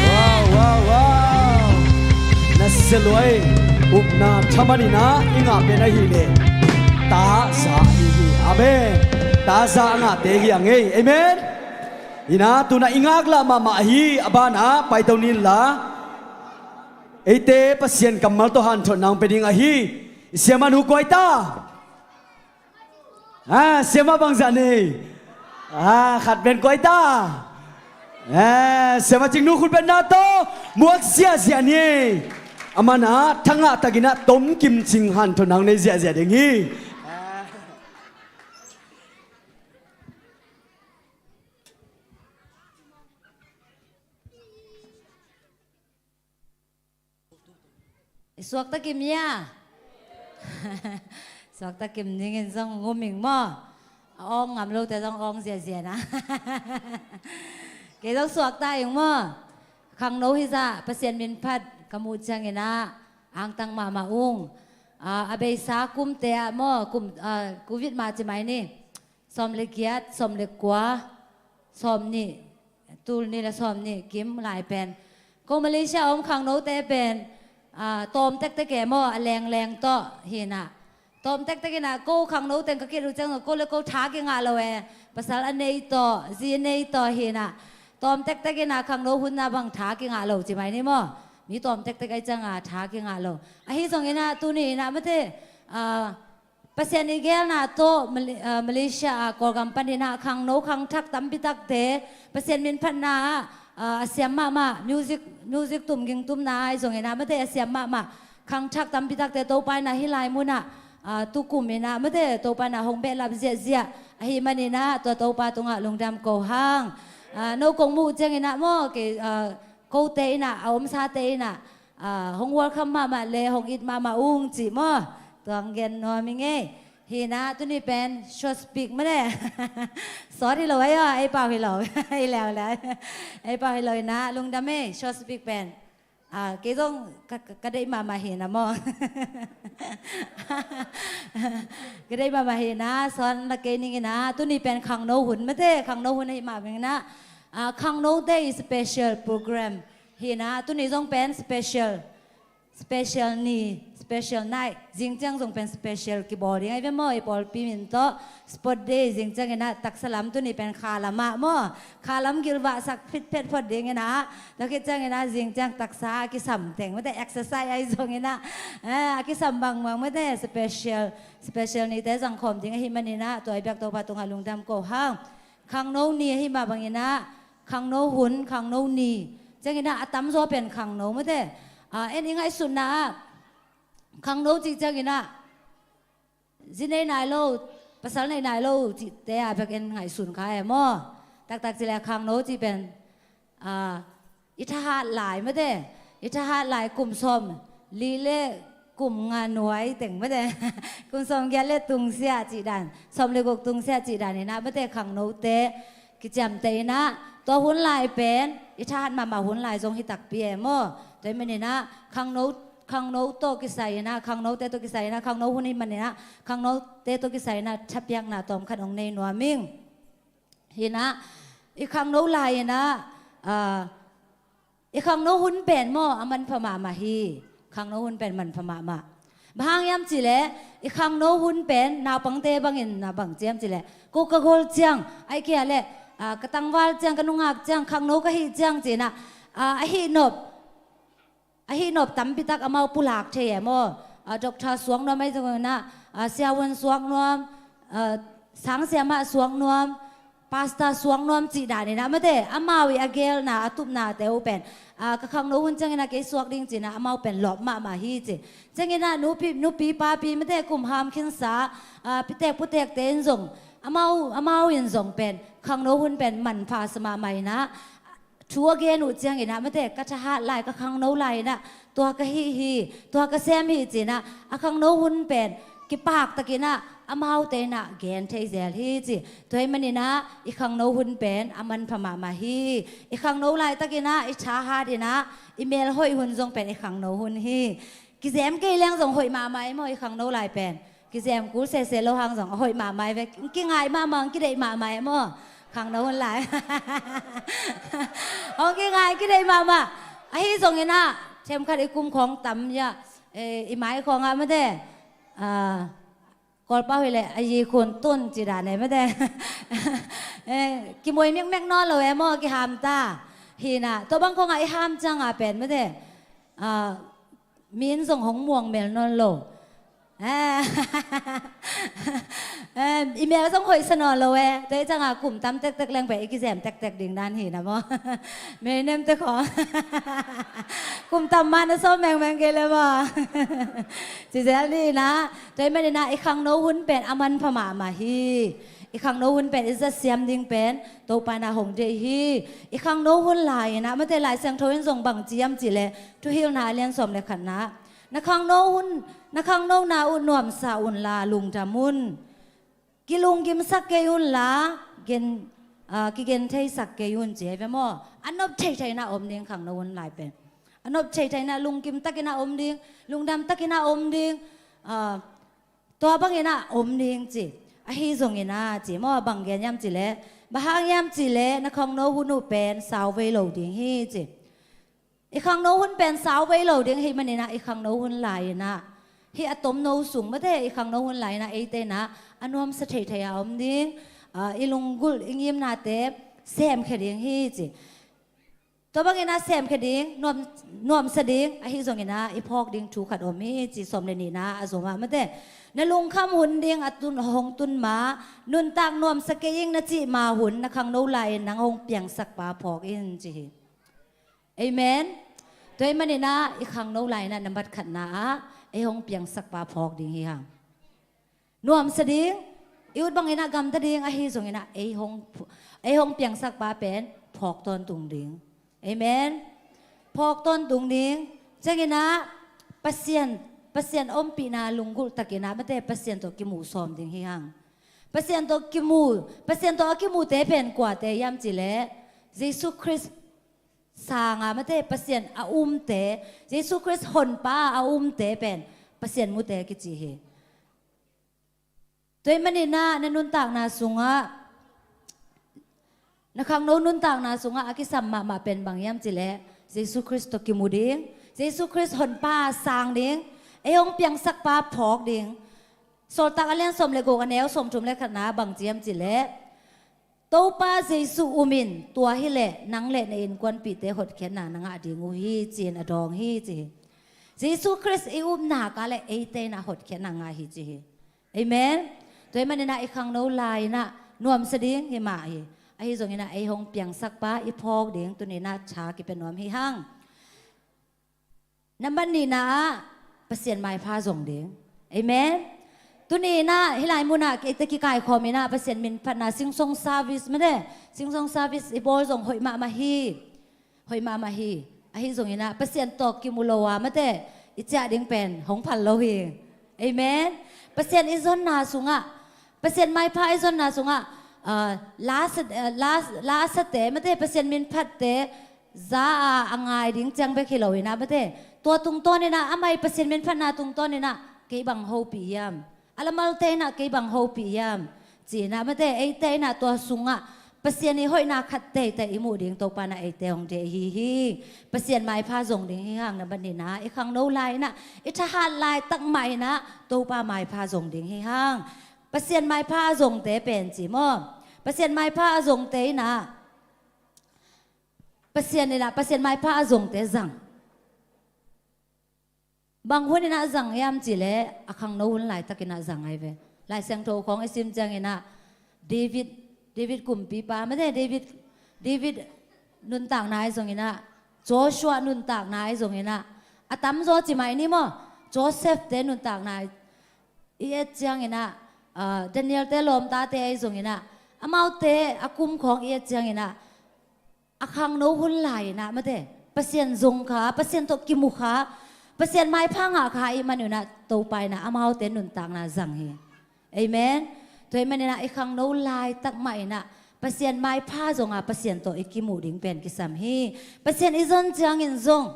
Wow, wow, wow. Na sia lua ei. Upna thaman in ah i ngah pen ahih leh taza ahi hi. Amen. Taza a ngahte hi a ngei. Amen. Hi in ah tu in ah i ngaklah mahmah hi. A banah paito ni in la. Eite Pasian kammal tawh hanthotna hong pia ding ahi. I siamah nu kua hi ta? Ah, siamah bangzah nei? Ah, khat pen kua hi ta? Ah, siamah Cing nu khut beng na tawh muak ziahziah ni. Aman ah thangah takin ah tomkim cing hanthotna hong nei ziahziah ding hi. I suakta kim hia? Suakta kim dingin zong ngum ing maw? A awng ngam lote zong awng ziahziah na. Kei zong suakta ing maw? Khangno hi zah Pasian min phat ka muh ciangin ah angtang mahmah ung. Ah, a beisa kumte ah maw, kum, ah, covid mah ci mai ni. Sawm le giat, sawm le kua, sawm nih, tul nih le sawm nih kim lai pen. Ko Malaysia a om khangnote pen, ah, tawm tektek e maw, a lengleng tawh hi in ah. Tawm tektek in ah, ko khangno teng ka kilh uh ciang, ko le ko tha kingah lo e. Pasal a nei tawh, zi a nei tawh hi in ah. Tawm tektek in ah, khangno hun ah bang tha kingah lo ci mai ni maw. Mi tawm tektek ahih ciang ah tha kingah lo. Ahi zongin ah, tuni in ah mate, ah, Pasian i geelna tawh Mal-, ah, Malaysia ah Kawlgam panin ah khangno khangthak tampi takte Pasian min phatna ah, ah, a siam mahmah, music, music tum ging tumna ah ahi zongin ah mate a siam mahmah khangthak tampi takte Topa in ah hih lai mun ah, ah, tukum in ah mate Topa in ah hong behlap ziahziah ahih manin ah tua Topa tungah lungdam ko hang. Ah, no kong muh ciangin ah maw, kei, ah, kote in ah, a omsate in ah, ah, hong welcome mahmah le hong it mahmah ung ci maw. Tua hong gen nuam ing ei. Hi in ah tuni pen short speak mate. Short hi lo ei aw, ei pau hi lo. Ei leuleu. Ei pau hi lo hi in ah lungdam ei, short speak pen. Ah, kei zong ka, ka, ka deih mahmah hi in ah maw. Ka deih mahmah hi in ah, short la kei ning in ah, tuni pen khangno hun mate, khangno hun ahih mah bangin ah, ah, khangnote i special program hi in ah, tuni zong pen special, special ni, special night. Zing ciang zong pen special kibawl ding ahi ve maw, i pawlpi min tawh. Sport day, zing ciangin ah taksa lam, tuni pen kha lam ah maw. Kha lam gilvahsak phitphet phot dingin ah. Tua khit ciangin ah zing ciang taksa a kisam teng mate exercise ahi zongin ah. Eh, a kisam bangbang mate special, special nite zangkhawm ding ahih manin ah tua i biak Topa tungah lungdam ko hang. Khangno ni ahih mah bangin ah, khangno hun, khangno ni. Ciangin ah a tamzaw pen khangno mate. Ah, en i ngaihsutna ah, khangno cih ciangin ah, zi nei nai lo, pasal nei nai lo cihte ah bek en ngaihsun kha e maw. Taktak ci leh khangno cih pen, ah, i thahat lai mate, i thahat lai kum sawm li le kum nga nuai teng mate. Kum sawm giat le tungsiah cih dan, sawm le guk tungsiah cih dan in ah mate khangnote kiciamteh in ah, tua hun lai pen i thahat mahmah hun lai zong hi takpi e maw. Tua ahih manin ah khangno, khangno tawh kisai in ah, khangnote tawh kisai in ah, khangno hun ahih manin ah khangnote tawh kisai in ah thapiakna tawmkhat hong nei nuam ing. Hi in ah, i khangno lai in ah, ah, i khangno hun pen maw, a manpha mahmah hi. Khangno hun pen manpha mahmah. Bang hang hiam cih leh, i khangno hun pen naupangte bangin na bang ci hiam cih leh, ko ka gol ciang, ahih kei leh, ah, ka tangval ciang, ka nungak ciang, khangno ka hih ciang ci in ah, ah, a hih nop, a hih nop tampi tak amau pulak thei e maw. Ah, doctor suak nuam ahi zongin ah, ah, siavuan suak nuam, ah, sangsiamah suak nuam, pastor suak nuam cih dan in ah mate, amau i a geelna, a tupnate uh pen, ah, ka khangno hun ciangin ah kei suak ding ci in ah amau pen lawp mahmah hi ci. Ciangin ah nupi, nupi papi mate kum ham khinsa, ah, pitek putekte in zong, amau, amau in zong pen Khangno hun pen manpha sa mahmah inah, thu a gen uh cianginah, mate, ka thahat lai, ka khangno lai inah, tua ka hih hi, tua ka sem hi cinah, a khangno hun pen kipaktakinah amaute inah gen thei zel hi ci. Tua hih maninah i khangno hun pen a manpha mahmah hi. I khangno laitakinah i thahat inah i melhoih hun zong pen i khangno hun hi. Kizem kei leng zong hoih mahmah e maw, i khangno lai pen. Kizem kul sese lo hang zong a hoih mahmah e ve. Kingai mahmah, kideih mahmah e maw, khangno hun lai. Hong kingai kideih mahmah. Ahi zonginah themkhat i kum khawng tam ya, eh, i mai khawngah, mate, ah, Kawlpau hileh a yi khun tun ci dan e, mate. Eh, kimuai mekmek nawn lo e maw, kiham ta. Hinah tua bang khawngah i ham ciangah pen, mate, ah, min zong hong muang mel nawn lo. Eh, eh, i mel zong hoihsa nawn lo e. Tua i ciangah kum tam tektek leng pen i kizem tektek ding dan hinah maw. Mei nemte khawng. Kum tam mah na sawm mengmeng kei le maw. Ci zel ninah. Tua hih maninah i khangno hun pen a manpha mahmah hi. I khangno hun pen i zat siam ding pen Topa inah hong deih hi. I khangno hun lai inah, mate, Lai Siangtho in zong bang ci hiam cihleh, Thuhilhna a lian sawm le khatna, na khangno hun, na khangnona uh nuamsa unla lungdam un. Kilunggimsak kei unla, gen, ah, kigentheisak kei un ci hi ve maw. A nop theithei inah om ding khangno hun lai pen. A nop theithei inah lunggim takinah om ding, lungdam takinah om ding. Ah, tua banginah om ding ci. Ahi zonginah ci maw, bang gen hiam cihleh, bang hang hiam cihleh na khangno hun uh pen sau vei lo ding hi ci. I khangno hun pen sau vei lo ding hih maninah i khangno hun lai inah, hih a tomno sung, mate, i khangno hun lai inah eite inah a nuamsa theithei a om ding, ah, i lunggulh, i ngimnate semkhia ding hi ci. Tua banginah semkhia ding, nuam, nuamsa ding, ahi zonginah i phawk ding thu khat om hi ci, sawm le nihna a zomah, mate. Na lungkham hun ding a tun, hong tun ma, nuntak nuamsa kei ing na cih ma hun, na khangno lai-in nang hong piangsak pa phawk in ci hi. Amen. Tua hih maninah i khangno lai inah nambat khatna ah ei hong piangsak pa phawk ding hi hang. Nuamsa ding, i ut banginah gamta ding, ahi zonginah ei hong, ei hong piangsak pa pen phawk tawntung ding. Amen. Phawk tawntung ding. Cianginah Pasian, Pasian ompihna lunggulh takinah, mate, Pasian tawh kimuh sawm ding hi hang. Pasian tawh kimu, Pasian tawh a kimute pen kuate hiam cihleh, Jesu Khrist sanga, mate, Pasian a umte, Jesu Khrist honpa a umte pen Pasian mute kici hi. Tua hih maninah na nuntakna sungah, na khangno nuntakna sungah a kisam mahmah pen bang hiam cihleh, Jesu Khrist tawh kimu ding, Jesu Khrist honpa sang ding, ei hong piangsak pa phawk ding. Sawltak a lian sawm le guk a neu sawmthum le khatna bang ci hiam cihleh, Topa Jesu umin tua hileh nang le na innkuanpihte hotkhiatna na ngah ding uh hi ci-in a dawng hi ci hi. Jesu Khrist i upna kah le eite inah hotkhiatna ngah hi ci hi. Amen. Tua hih maninah i khangno lai inah nuamsa ding hi mah hi. Ahi zonginah ei hong piangsak pa i phawk ding tuninah tha kipia nuam hi hang. Nambat nihna ah Pasian maipha zong ding. Amen. Tuninah hih lai munah eite kikaikhawm inah Pasian minphatna singsong service, mate, singsong service i bawl zong hoih mahmah hi. Hoih mahmah hi. Ahi zonginah Pasian tawh kimu lo a, mate, i ciah ding pen hong phal lo hi. Amen. Pasian i zonna sungah, Pasian maipha i zonna sungah, ah, la sa, ah, la, la sate, mate, Pasian minphatte za a, a ngai ding ciang bek hi lo inah, mate, tua tungtawn inah, amah i Pasian minphatna tungtawn inah kei bang hopih hiam, a lamalte inah kei bang hopih hiam ci inah, mate, eite inah tua sungah Pasian i hoihna khat teitei i muh ding Topa inah eite hong deih ahi hi. Pasian maipha zong ding hi hang. Nambat nihna, i khangno lai inah, i thahat laitak mah inah Topa maipha zong ding hi hang. Pasian maipha a zongte pen ci maw, Pasian maipha a zongte inah, Pasian inah, Pasian maipha a zongte zang. Bang hun inah zang hiam cihleh, a khangno hun laitakinah zang ahi ve. Lai Siangtho khawng i sim cianginah David, David kumpipa, mate, David, David nuntakna ahi zonginah, Joshua nuntakna ahi zonginah, a tamzaw ci mai ni maw, Joseph-te nuntakna i et cianginah, ah, Daniel-te lawmtate ahi zonginah, Amaute a kum khawng i et cianginah a khangno hun lai-inah mate Pasian zong kha, Pasian tawh kimu kha, Pasian maipha ngah kha i hih maninah Topa inah amaute nuntakna zang hi. Amen. Tua hih maninah i khangno laitak mahinah Pasian maipha zonga Pasian tawh i kimuh ding pen kisam hi. Pasian i zon ciangin zong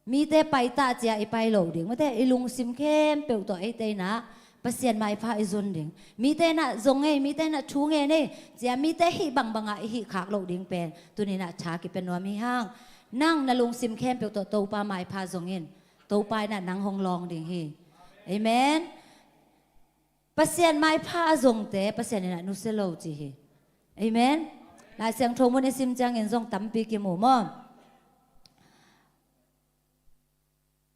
mite paitah cia i pai lo ding mate, i lungsim khempeuh tawh eite inah Pasian maipha i zon ding. Mite inah zong ei, mite inah thu ngen ei cia mite hih bangbanga i hih khak loh ding pen tuninah tha kipia nuam hi hang. Nang na lungsim khempeuh tawh Topa maipha zongin Topa inah nang hong lawng ding hi. Amen. Pasian maipha a zongte Pasian inah nusia lo ci hi. Amen. Lai Siangtho mun i sim ciangin zong tampi kimu maw?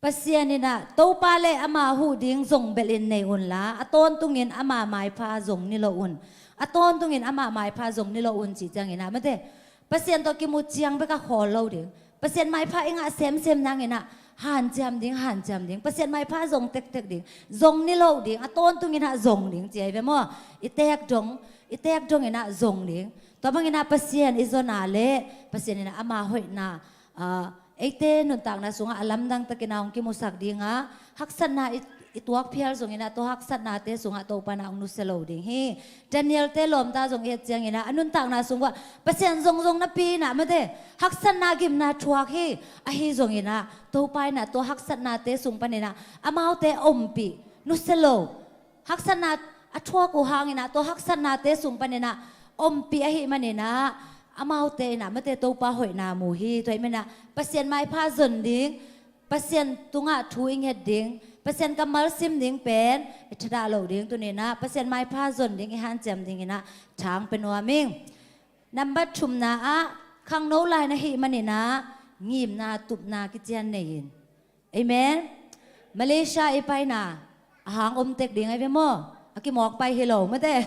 Pasian inah Topa le ama huh ding zong belhin nei unla, a tawntungin ama maipha zong ni lo un. A tawntungin ama maipha zong ni lo un cih cianginah mate Pasian tawh kimu ciang beka khawl lo ding. Pasian maipha i ngah semsem nanginah hanciam ding, hanciam ding. Pasian maipha zong tektek ding. Zong ni lo ding. A tawntunginah zong ding ci ahi ve maw? I teek dong, i teek donginah zong ding. Tua banginah Pasian i zona le Pasian inah ama hoihna, ah, eite nuntakna sungah a lamdang takinah hong kimusak dingah haksatna i, i tuak phial zonginah tua haksatnate sungah Topa inah hong nusia lo ding hi. Daniel-te lawmta zong i et cianginah a nuntakna sungah Pasian zongzong napi inah mate haksatna gimna thuak hi. Ahi zonginah Topa inah tua haksatnate sung paninah amaute ompih nusia lo. Haksatna a thuak uh hanginah tua haksatnate sung paninah ompih ahih maninah amaute inah mate Topa hoihna mu hi. Tua hih maninah Pasian maipha zon ding, Pasian tungah thu i nget ding, Pasian kammal sim ding pen i thadah loh ding. Tuninah Pasian maipha zon ding i hanciam dinginah tha hong pia nuam ing. Nambat thumna ah khangno lai na hih maninah ngimna tupna kician nei in. Amen. Malaysia i paina a hang om tek ding ahi ve maw? A kimawk pai hi lo mate.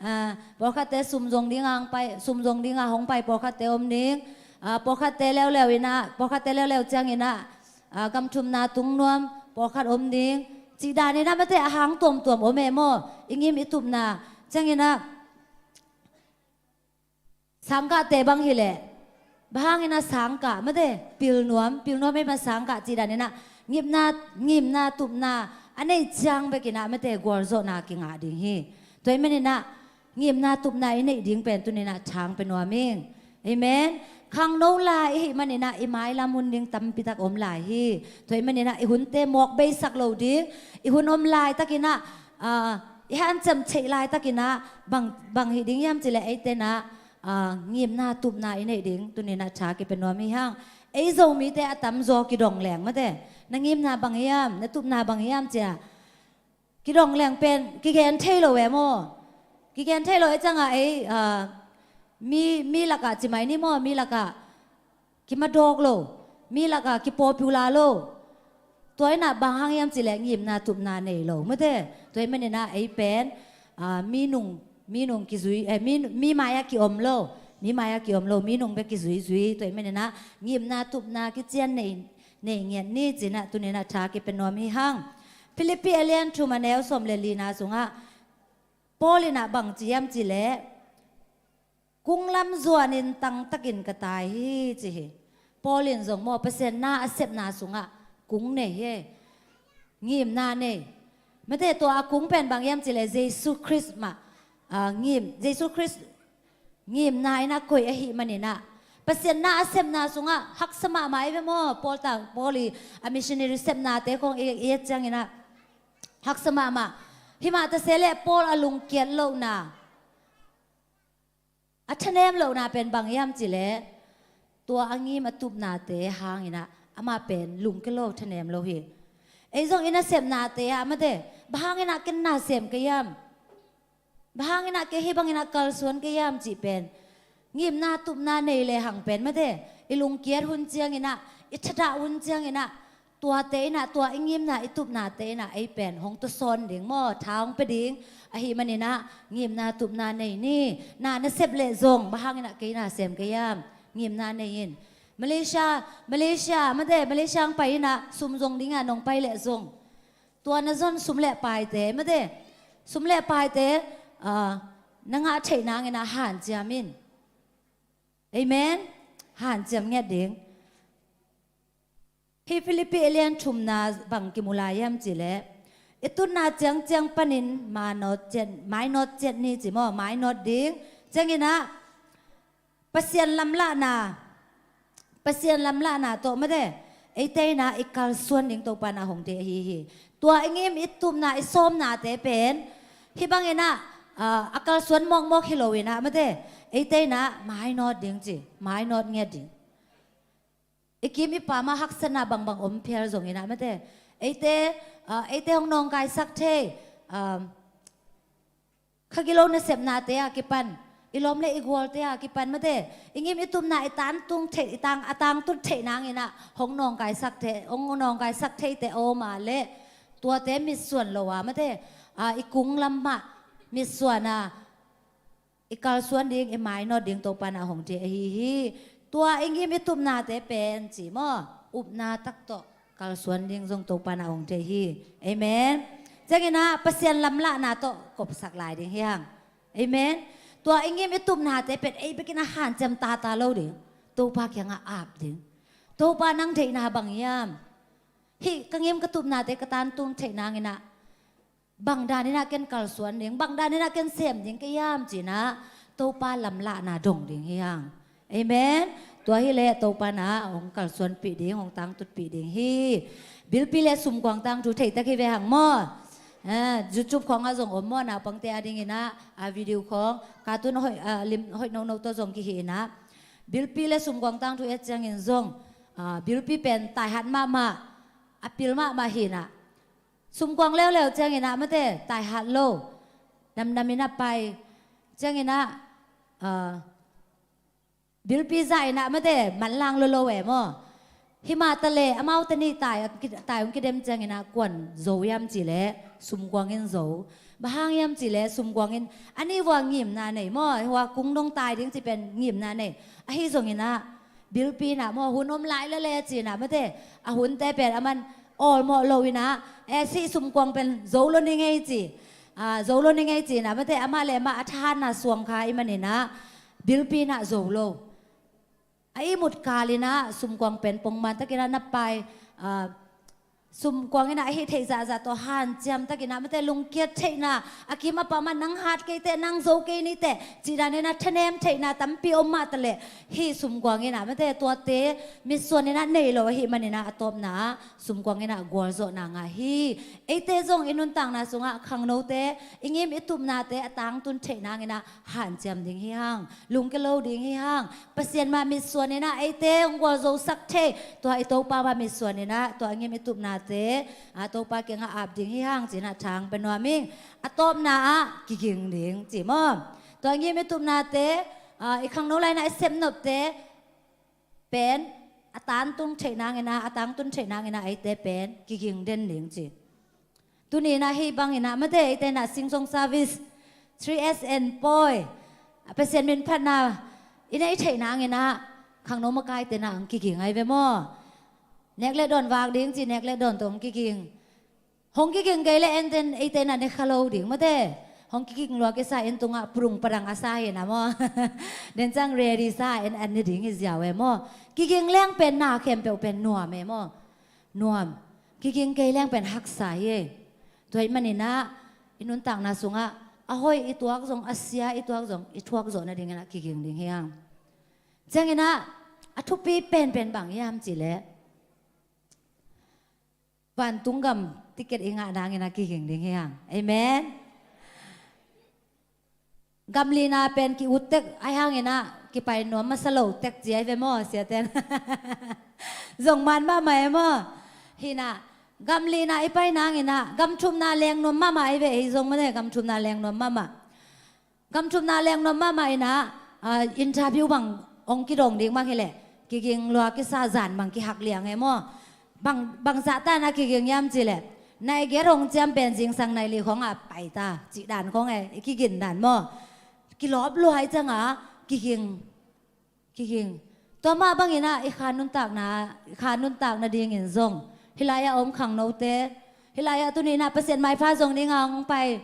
Ah, pawlkhatte sum zong dinga hong pai, sum zong dinga hong pai pawlkhatte om ding. Ah, pawlkhatte leuleu inah, pawlkhatte leuleu cianginah, ah, gam thumna tung nuam pawlkhat om ding. Cih daninah mate a hang tuamtuam om e maw? I ngim i tupna cianginah sangkahte bang hileh bang hanginah sangkah mate pilnuam, pilnuam ei mah sangkah cih daninah ngimna, ngimna tupna a neih ciang bekinah mate gualzawhna kingah ding hi. Tua hih maninah ngimna tupna i neih ding pen tuninah tha hong pia nuam ing. Amen. Khangno lai i hih maninah i mailam hun ding tampitak om lai hi. Tua hih maninah i hunte mawk beisak lo ding, i hun om laitakinah, ah, i hanciam theih laitakinah bang, bang hih ding hiam cileh eite inah, ah, ngimna tupna i neih ding tuninah tha kipia nuam hi hang. Ei Zomite a tamzaw kidong leng mate, na ngimna bang hiam, na tupna bang hiam cia kidong leng pen kigen thei lo e maw? Kigen thei lo e ciangah ei, ah, mi, mi lakah ci mai ni maw, mi lakah kimadawk lo, mi lakah kipopular lo. Tua inah bang hang hiam cileh ngimna tupna nei lo mate. Tua hih maninah ei pen, ah, mi nung, mi nung kizui, eh, mi, mi mai-ah kiom lo, mi mai-ah kiom lo, mi nung bek kizuizui. Tua hih maninah ngimna tupna kician nei, nei ngiat ni cinah tuninah tha kipia nuam hi hang. Philippi a lian thum a neu sawm le lina sungah Paul inah bang ci hiam cileh, kunglam zuanin tangtakin ka tai hi ci hi. Paul in zong maw Pasian na a sepna sungah kung nei hi. Ngimna nei. Mate tua a kung pen bang hiam cileh Jesu Khrist mah, ah, ngim, Jesu Khrist ngimna inah koih ahih maninah Pasian na a sepna sungah haksa mahmah i ve maw? Paul tang, Paul i a missionary sepnate khawng i, i et cianginah haksa mahmah. Himah taseleh Paul a lungkiat lohna, a thanem lohna pen bang hiam cileh tua a ngim a tupnate hanginah amah pen lungkia lo, thanem lo hi. Ei zong i nasepnate ah mate bang hanginah ken na sem ka hiam? Bang hanginah kei hih banginah kalsuan ka hiam cih pen ngimna tupna nei lehang pen mate i lungkiat hun cianginah, i thadah hun cianginah tuate inah, tua i ngimna i tupnate inah ei pen hong tuasawn ding maw, tha hong pia ding. Ahih maninah ngimna tupna nei ni. Na nasep leh zong bang hanginah kei na sem ka hiam? Ngimna nei in. Malaysia, Malaysia mate, Malaysia hong pai inah sum zong dingah nong pai leh zong tua na zon sum le paite mate, sum le paite, ah, na ngah theih nangin ah hanciam in. Amen. Hanciam ngiat ding. Hih Philippi a lian thumna bang kimu lai hiam cih leh, i tutna ciangciang panin mainawt ciat, mainawt ciat ni ci maw, mainawt ding. Ciangin ah Pasian lamlahna, Pasian lamlahna tawh mate, eite in ah i kalsuan ding Topa in ah hong deih ahi hi. Tua i ngim i tupna i sawmnate pen hih bangin ah, ah, a kalsuan mawkmawk hi loin ah mate, eite in ah mainawt ding ci, mainawt ngiat ding. I kim i pam ah haksatna bangbang om phial zongin ah mate, eite, ah, eite hong nawngkaisak thei, ah, kha gilo nasepnate a kipan, i lawm le i gualte a kipan mate, i ngim i tupna i tangtung theih, i tang, a tangtun theih nangin ah hong nawngkaisak thei, hong nawngkaisak theite a om a leh, tuate mitsuan lo a mate, ah, i kung lam mah mitsuan a, i kalsuan ding, i mainawt ding Topa in ah hong deih ahi hi. Tua i ngim i tupnate pen ci maw, upna tak tawh kalsuan ding zong Topa in ah hong deih hi. Amen. Ciangin ah Pasian lamlahna tawh kopsak lai ding hi hang. Amen. Tua i ngim i tupnate pen ei bekin ah hanciam tata lo ding. Topa kiangah ap ding. Topa, nang deihna bang hiam? Hih ka ngim ka tupnate ka tangtung theih nangin ah bang danin ah ken kalsuan ding, bang danin ah ken sem ding ka hiam ci-in ah Topa lamlahna dong ding hi hang. Amen. Tua hi leh Topa in ah hong kalsuanpih ding, hong tangtunpih ding hi. Bilpi le sumkuang tangthu theitak hi ve hang maw. Ah, YouTube khawng ah zong om maw, naupangte a dingin ah, ah, video khawng, cartoon hoih, ah, lim hoih nono tawh zong kihi in ah. Bilpi le sumkuang tangthu et ciangin zong, ah, bilpi pen taihat mahmah, a pil mahmah hi in ah. Sumkuang leuleu ciangin ah mate, taihat lo. Namnam in ah pai. Ciangin ah, ah, bilpi zah in ah mate, manlang lolo e maw. Himah taleh, amau tani tai, tai hong kidem ciangin ah kuan zo hiam cih leh, sumkuang in zo. Bang hang hiam cih leh, sumkuang in, a nih vua ngimna nei maw, hua kung dong tai ding cih pen ngimna nei. Ahi zongin ah, bilpi in ah maw, hun om lai lele ci-in ah mate, a hunte pen aman awlmawh lo in ah, eh, sih sumkuang pen zo lo ni ngei ci, ah, zo lo ni ngei ci-in ah mate, amah le amah a thahatna suang kha ahih manin ah, bilpi in ah zo lo. A ihmut kal in ah sumkuang pen pongman takin ah na pai, ah, sumkuang in ah a hih theih zahzah tawh hanciam takin ah mate, lungkiat theihna, a kim a pam ah nang hat kei teh, nang zo kei ni teh cih danin ah thanem theihna tampi om mah taleh, hih sumkuang in ah mate, tuate mitsuan in ah nei lo ahih manin ah, a tawpna ah sumkuang in ah gualzawhna ngah hi. Eite zong i nuntakna sungah khangnote, i ngim i tupnate a tangtun theih nangin ah hanciam ding hi hang, lungkia lo ding hi hang. Pasian mah mitsuan in ah eite hong gualzosak thei, tua i Topa mah mitsuan in ah tua ngim i tupnate, ah, Topa kiangah ap ding hi hang ci-in ah thang pia nuam ing. A tawpna ah kiging ding ci maw. Tua ngim i tupnate, ah, i khangno lai-in ah i sepnopte pen a tangtung theih nangin ah, a tangtun theih nangin ah eite pen kiging den ding ci. Tuni in ah hih bangin ah mate, eite in ah Sing Song Service, three S N pawi, a Pasian min phatna i neih theih nangin ah khangno makaite in ah hong kiging ahi ve maw. Nek le dawn vak ding ci, nek le dawn tawh hong kiging. Hong kiging kei leh enten eite in ah ne kha lo ding mate. Hong kiging lua kisa in tungah prung padang a sa hi in ah maw. Den ciang ready sa in ah ne ding hi ziau e maw. Kiging leng pen na khempeuh pen nuam e maw. Nuam. Kiging kei leng pen haksa hi e. Tua ahih manin ah i nuntakna sungah a hoih i tuak zong, a sia i tuak zong, i thuak zawh nadingin ah kiging ding hi hang. Ciangin ah a thupi penpen bang hiam cih leh, vantung gam ticket i ngah nangin ah kiging ding hi hang. Amen. Gam lina pen ki-ut tek ahih hangin ah kipai nuam masa lo tek ci ahi ve maw, siaten. Zong man mahmah e maw. Hi in ah gam lina i pai nangin ah gam thumna leng nuam mahmah ahi ve, hi zong mate, gam thumna leng nuam mahmah. Gam thumna leng nuam mahmah in ah, ah, interview bang hong kidong ding bang hi leh, kiging lua kisa, zan bang kihak liang e maw. Bang, bangzah tan ah kiging hiam cih leh, nai giat hong ciam pen zingsang nai li khawng ah pai ta cih dan khawng e, i kigin dan maw. Kilawp lua ahih ciangah kiging, kiging. Tua mah bangin ah i kha nuntakna, i kha nuntak nadingin zong, hih lai-ah om khangnote, hih lai-ah tuni in ah Pasian maipha zong dingin ah hong pai,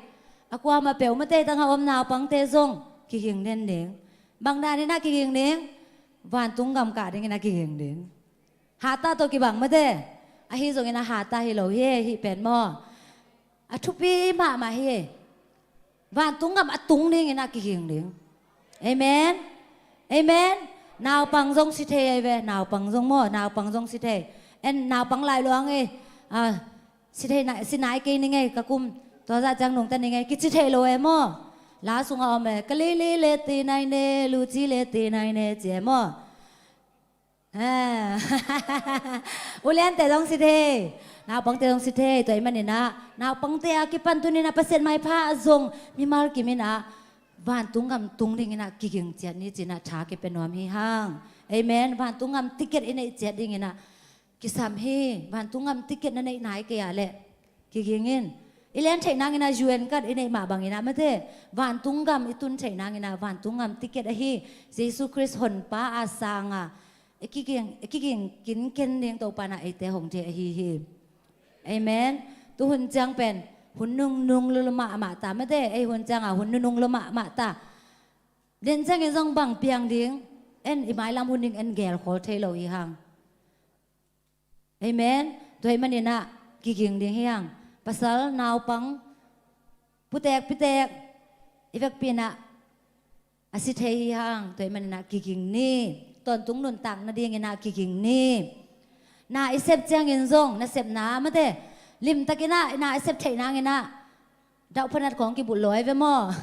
A kuamah peuh mate tangah om naupangte zong kiging den ding. Bang danin ah kiging ding? Vantung gam kah dingin ah kiging ding. Hata tawh kibang mate. Ahi zongin ah hata hi lo hi, hih pen maw. A thupi mahmah hi. Vantung gam a tung dingin ah kiging ding. Amen. Amen. Naupang zong si thei ei ve. Naupang zong maw, naupang zong si thei. En naupang lai luang ei. Ah, si thei na, si nai kei ning ei ka kum. Tua zah ciang nungta ning ei. Kici thei lo ei maw. La sungah om ei. Ka lili le ti nai ne, luci le ti nai ne ci ei maw. Ah. Uliante zong si thei. Naupangte zong si thei. Tua ahih manin ah naupangte a kipan tunin ah Pasian maipha a zong mimal kimin ah vantung gam tung dingin ah kiging ciat ni ci-in ah tha kipia nuam hi hang. Amen. Vantung gam ticket i neih ciat dingin ah kisam hi. Vantung gam ticket na neih nai kei ah leh kiging in. I len theih nangin ah U N card i neih mah bangin ah mate. Vantung gam i tun theih nangin ah vantung gam ticket ahi Jesu Khrist honpa a sanga i kiging, i kiging kinken ding Topa in ah eite hong thei ahi hi. Amen. Tu hun ciang pen hun nungnung lua mahmah ta mate. Ei hun ciangah hun nunung lua mahmah ta. Den ciangin zong bang piang ding? En i mailam hun ding en gelkhawl thei lo hi hang. Amen. Tua ahih manin ah kiging ding hi hang. Pasal, naupang, putek pitek i vekpi in ah a si thei hi hang. Tua ahih manin ah kiging ni. Tawntung nuntak nadingin ah kiging ni. Na i sep ciangin zong na sepna mate limtakin ah na i sep theih nangin ah dauh phanat khawng kibut lo ei ve maw.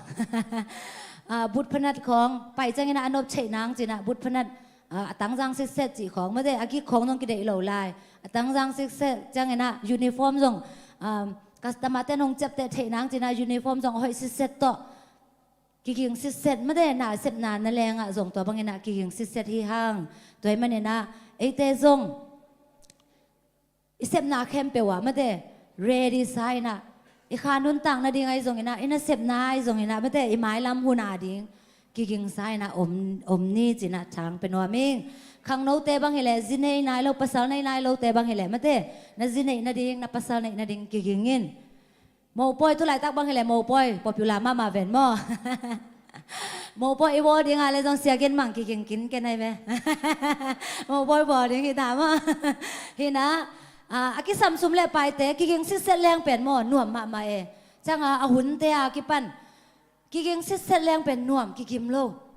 Ah, but phanat khawng pai ciangin ah a nop theih nang ci-in ah but phanat, ah, a tangzang sitset cih khawng mate, a gik khawng zong kideih lo lai. A tangzang sitset ciangin ah uniform zong, ah, customer te nong ciapteh theih nang ci-in ah uniform zong a hoih sitset tawh kiging sitset mate. Na sepna na lengah zong tua bangin ah kiging sitset hi hang. Tua ahih manin ah eite zong i sepna khempeuh ah mate ready sa in ah, i kha nuntak nading ahi zongin ah, i nasepna ahi zongin ah mate, i mailam hun a ding kiging sa in ah om, om ni ci-in ah thang pia nuam ing. Khangnote bang hileh, zi nei nai lo, pasal nei nai lote bang hileh mate, na zi neih nading, na pasal neih nading kiging in. Mopawi tu laitak bang hileh mopawi popular mahmah ven maw. Mopawi i bawl ding a leh zong sia gen mang kiging kinken ahi ve. Mopawi bawl ding hi ta maw. Hi in ah, ah, a kisam sum le paite kiging sitset leng pen maw nuam mahmah e. Ciangah a hunte a kipan kiging sitset leng pen nuam kigim lo.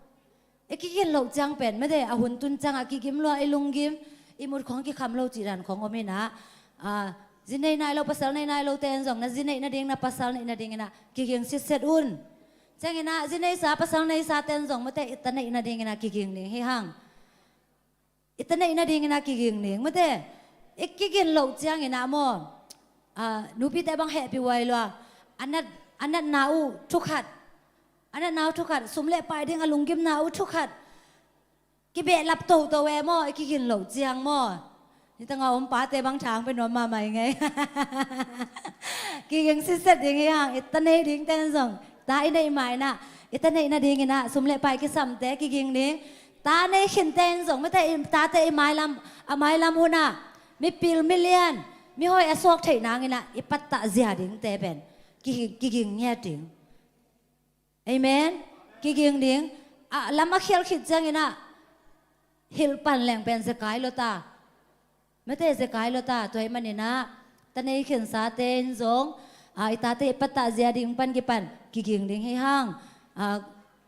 I kigin loh ciang pen mate, a hun tun ciangah kigim lua, i lunggim, i mut khawng kikham lo cih dan khawng om in ah, ah, zi nei nai lo, pasal nei nai lote in zong na zi neih nading, na pasal neih nadingin ah kiging sitset un. Ciangin ah zi neisa, pasal neisate in zong mate i ta neih nadingin ah kiging ding hi hang. I ta neih nadingin ah kiging ding mate. I kigin loh ciangin ah maw, ah, nupite bang hehpih huai lua. A nat, a natna uh thukhat, a natna uh thukhat, sum le pai ding a lunggimna uh thukhat kibehlap toto e maw, i kigin loh ciang maw. Nitangah om pate bang thang pia nuam mahmah ing ei. Kiging sitset ding hi hang. I ta nei dingte in zong, ta i neih ma in ah, i ta neih nadingin ah sum le pai kisamte kiging ding. Ta nei khinte in zong mate, i tate i mailam, a mailam hun ah mipil milian, mihoih a suak theih nangin ah i pattah zia dingte pen kiging, kiging ngiat ding. Amen. Kiging ding. A lam a khial khit ciangin ah hilh pan leng pen zekai lua ta. Mate zekai lua ta. Tua ahih manin ah ta nei khinsate in zong, ah, i tate i pattah zia ding pan kipan kiging ding hi hang. Ah,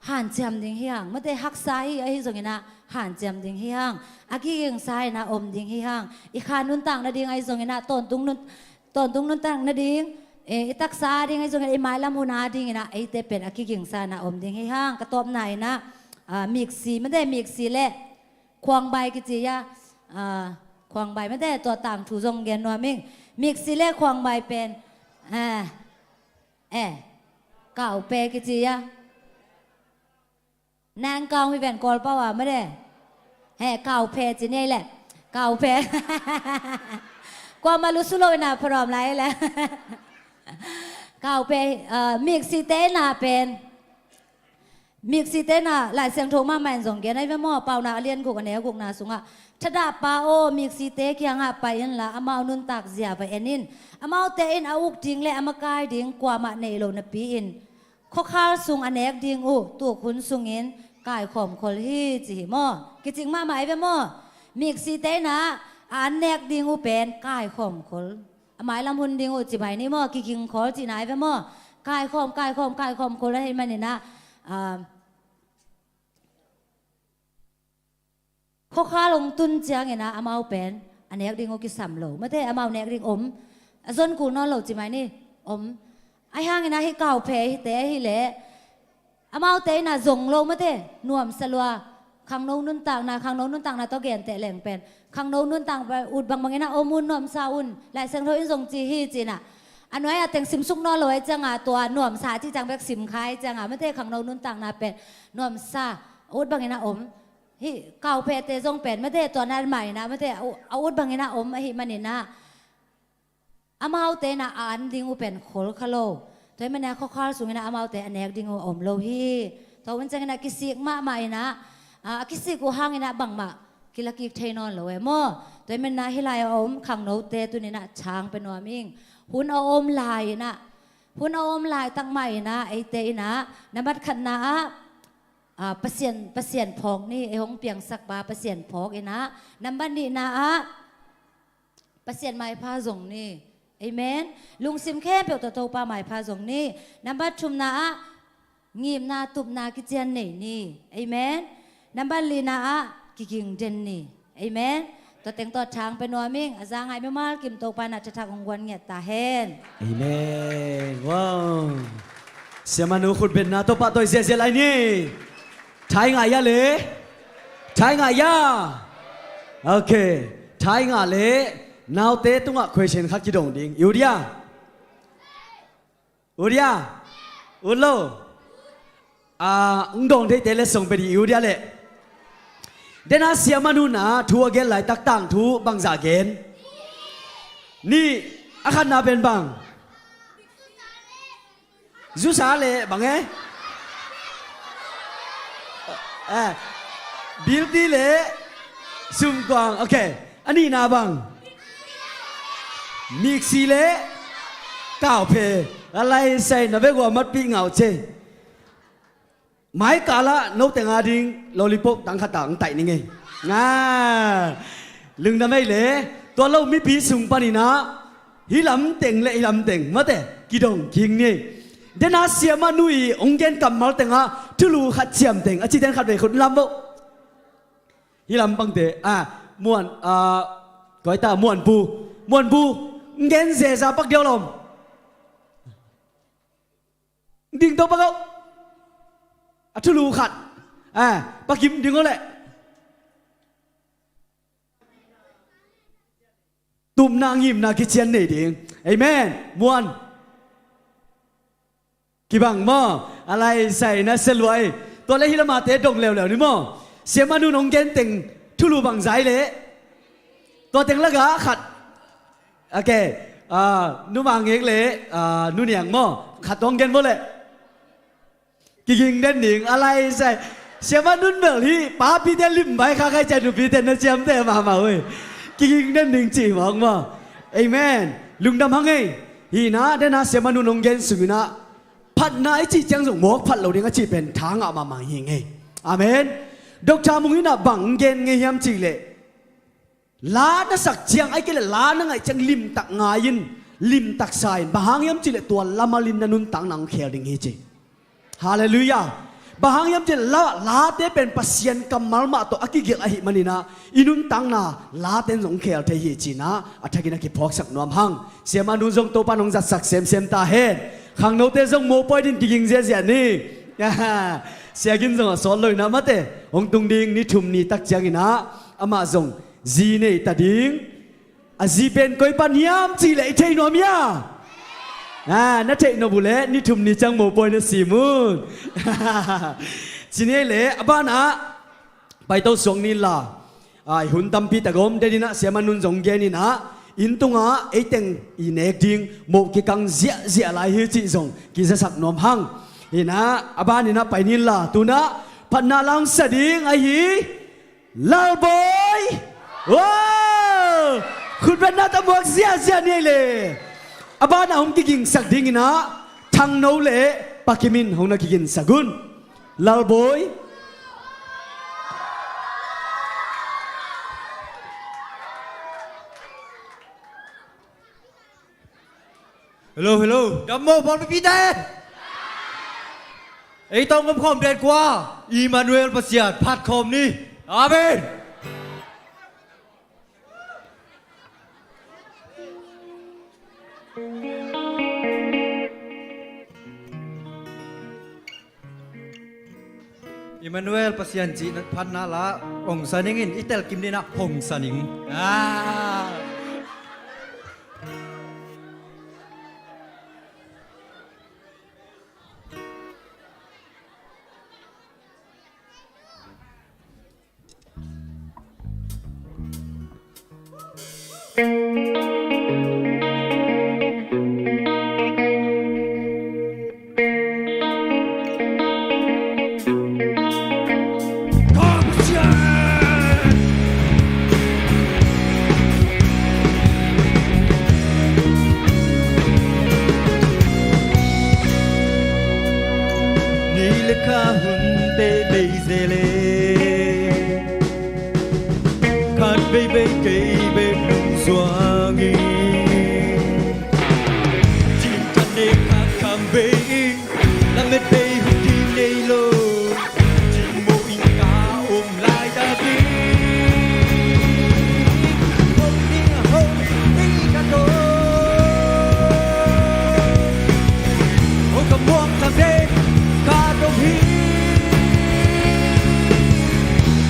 hanciam ding hi hang. Mate haksa hi ahi zongin ah hanciam ding hi hang. A kiging sa in ah om ding hi hang. I kha nuntak nading ahi zongin ah tawntung nun, tawntung nuntak nading, eh, i taksa a ding ahi zongin, i mailam hun a dingin ah eite pen a kiging sa in ah om ding hi hang. Ka tawpna in ah, ah, miksi, mate miksi le khuangbai kici a, ah, khuangbai mate, tua tangthu zong gen nuam ing. Miksi le khuangbai pen, ah, eh, kaupe kici a. Nang kau hi ven Kawlpau a mate. He, kauphe ci nei le. Kauphe. Kuamah lusu lo in ah pharawm lai le. Kauphe, ah, miksite in ah pen. Miksite in ah Lai Siangtho mahmah in zong gen ahi ve maw, Paunak a lian guk a neu gukna sungah, Thadahpa aw, miksite kiangah pai inla amau nuntak zia va en in. Amaute in a uk ding le a makai ding kuamah nei lo napi in Khuakhal sung a nek ding uh tuk hun sungin kaikhawm khol hi ci hi maw? Kicing mahmah ei ve maw? Miksite in ah a an nek ding uh pen kaikhawm khol. A mailam hun ding uh ci bai ni maw? Kiging khol cihna ei ve maw? Kaikhawm, kaikhawm, kaikhawm khol ahih manin ah, ah, khuakhal hong tun ciangin ah amau pen a nek ding uh kisam lo. Mate, amau nek ding om. A zon kul nawn lo ci mai ni. Om. Ahi hangin ah hih kauphe hihte ahih leh amaute in ah zong lo mate, nuamsa lua. Khangno nuntakna, khangno nuntakna tawh genteh leng pen khangno nuntak ut bangbangin ah om un, nuamsa un. Lai Siangtho in zong ci hi ci-in ah. A nuai-ah teng simsuk nawn lo ahih ciangah tua nuamsa cih ciang bek simkha ahih ciangah mate, khangno nuntakna pen nuamsa ut bangin ah om. Hih kauphete zong pen mate, tua nan mah in ah mate, a u-, a ut bangin ah om ahih manin ah amaute in ah a an ding uh pen khol kha lo. Tua ahih manin ah khuakhal sungin ah amaute a nek ding uh a om lo hi. Tua hun ciangin ah kisik mahmah in ah, a, a kisik uh hangin ah bangmah kila kik thei nawn lo e maw? Tua ahih manin ah hih lai a om khangnote tuni-in ah thang pia nuam ing. Hun a om lai in ah, hun a om laitak mah in ah eite in ah nambat khatna ah, a, Pasian, Pasian phawk ni, ei hong piangsak pa Pasian phawk in ah, nambat nihna ah Pasian maipha zong ni. Amen. Lungsim khempeuh tawh Topa maipha zong ni. Nambat thumna ah ngimna tupna kician nei ni. Amen. Nambat lina ah kiging den ni. Amen. Tua teng tawh thang pia nuam ing. A za ngai mimal kim Topa in ah thathak hong guan ngiat ta hen. Amen. Wow. Siamanu khutbetna Topa tawh i ziahziah lai ni. Thai ngah ia le? Thai ngah ia? Ok. Thai ngah le naute tungah question khat kidong ding. I ut ia? Ut ia? Ut lo? A, ung dong theite le song pe dih, i ut ia le? Dena Siamanu in ah thu a gen laitak tangthu bangzah gen? Nih. A khatna pen bang? Zusa le bang e? Eh, bilti le sumkuang. Ok. A nihna bang? Miksi le kauphe. A lai sai na vek ua matpih ngau ce. Maikal ah note nga ding lollipop tang khat ah hong taih ning ei. Nga. Lungdam ei le. Tua lo mipi sung panin ah hih lam teng le hih lam teng mate kidong kik ni. Dena Siamanu i hong gen kammal tengah thulu khat ciamteng a cih teng khat vei khut lam vo. Hih lam pangte, a, Muan, a, koi ta, Muanpu. Muanpu, hong gen zeza pak diau lom. Ding to pak au. A thulu khat. A, pakim ding o le. Tupna ngimna kician nei ding. Amen. Muan. Kibang maw? A lai sai na sia luai. Tua le hih lamate dong leuleu ni maw? Siamanu in hong gen teng thulu bangzah i le. Tua teng lakah khat. Ok. Ah, Nu Mang Ngek le, ah, Nu Niang maw? Khat hong gen vo le. Kiging den ding, a lai sai. Siamanu in bel hih papite lim bai kha khai ciang nupite na ciamteh mahmah uh hi. Kiging den ding cih mawk maw? Amen. Lungdam hang ei. Hih na, dena Siamanu in hong gen sungin ah phatna i cih ciang zong mawk phat lo ding a cih pen tha ngah mahmah hi ngei. Amen. Doctor Mung in ah bang gen ngei hiam cih leh, la na sak ciang, ahih kei leh la na ngaih ciang limtak ngai in, limtak sa in, bang hang hiam cih leh tua lam a lim na nuntakna hong khel ding hi ci. Halleluiah. Bang hang hiam cih leh la, late pen Pasian kammal mah tawh a kigelh ahih manin ah i nuntakna late in zong hong khel thei hi ci-in ah a thakin a kiphawksak nuam hang. Siamanu zong Topa in hong zatsak semsem ta hen. Khangnote zong mopawi dingin kiging ziahziah ni. Sia Gin zong a sawt lo in ah mate hong tung ding, ni thum ni tak ciangin ah amah zong zi nei ta ding. A zi pen koi pan hiam cih leh i theih nuam hia? Ah, na theih nop uh leh ni thum ni ciang mopawi na sim un. Ci ni ei le, a banah paito suak ni inla, ah, i hun tampi tak om, den in ah Siamanu in zong gen in ah, inn tungah eiteng i nek ding moh kikang ziahziah lai hi cih zong kizasak nuam hang. Hi in ah, a ban in ah pai ni inla, tu in ah phatna la hong sa ding ahi Lalbawi. Wow! Khutbetna tawh muak ziahziah ni ei le. A banah hong kigingsak ding in ah Thangno le Pakimin hong na kiginsak un. Lalbawi. Hello, hello. Dam maw, pawlpi pite? Ei tawh om khawm den kua? Emmanuel Pasian phat khawm ni. Amen. Emmanuel Pasian cih na phatna la hong sa ning in, i telkim ding na hong sa ning. Ah. Ni le kha hun teitei zel e, khat veivei kei bek lungzuang in, cin khat ne khat kham bei in, lamet bei hun ding nei lo, cin mo in ka om laitak in, hong ding a hong ding ka to. Hong ka muang thang den ka dong hi.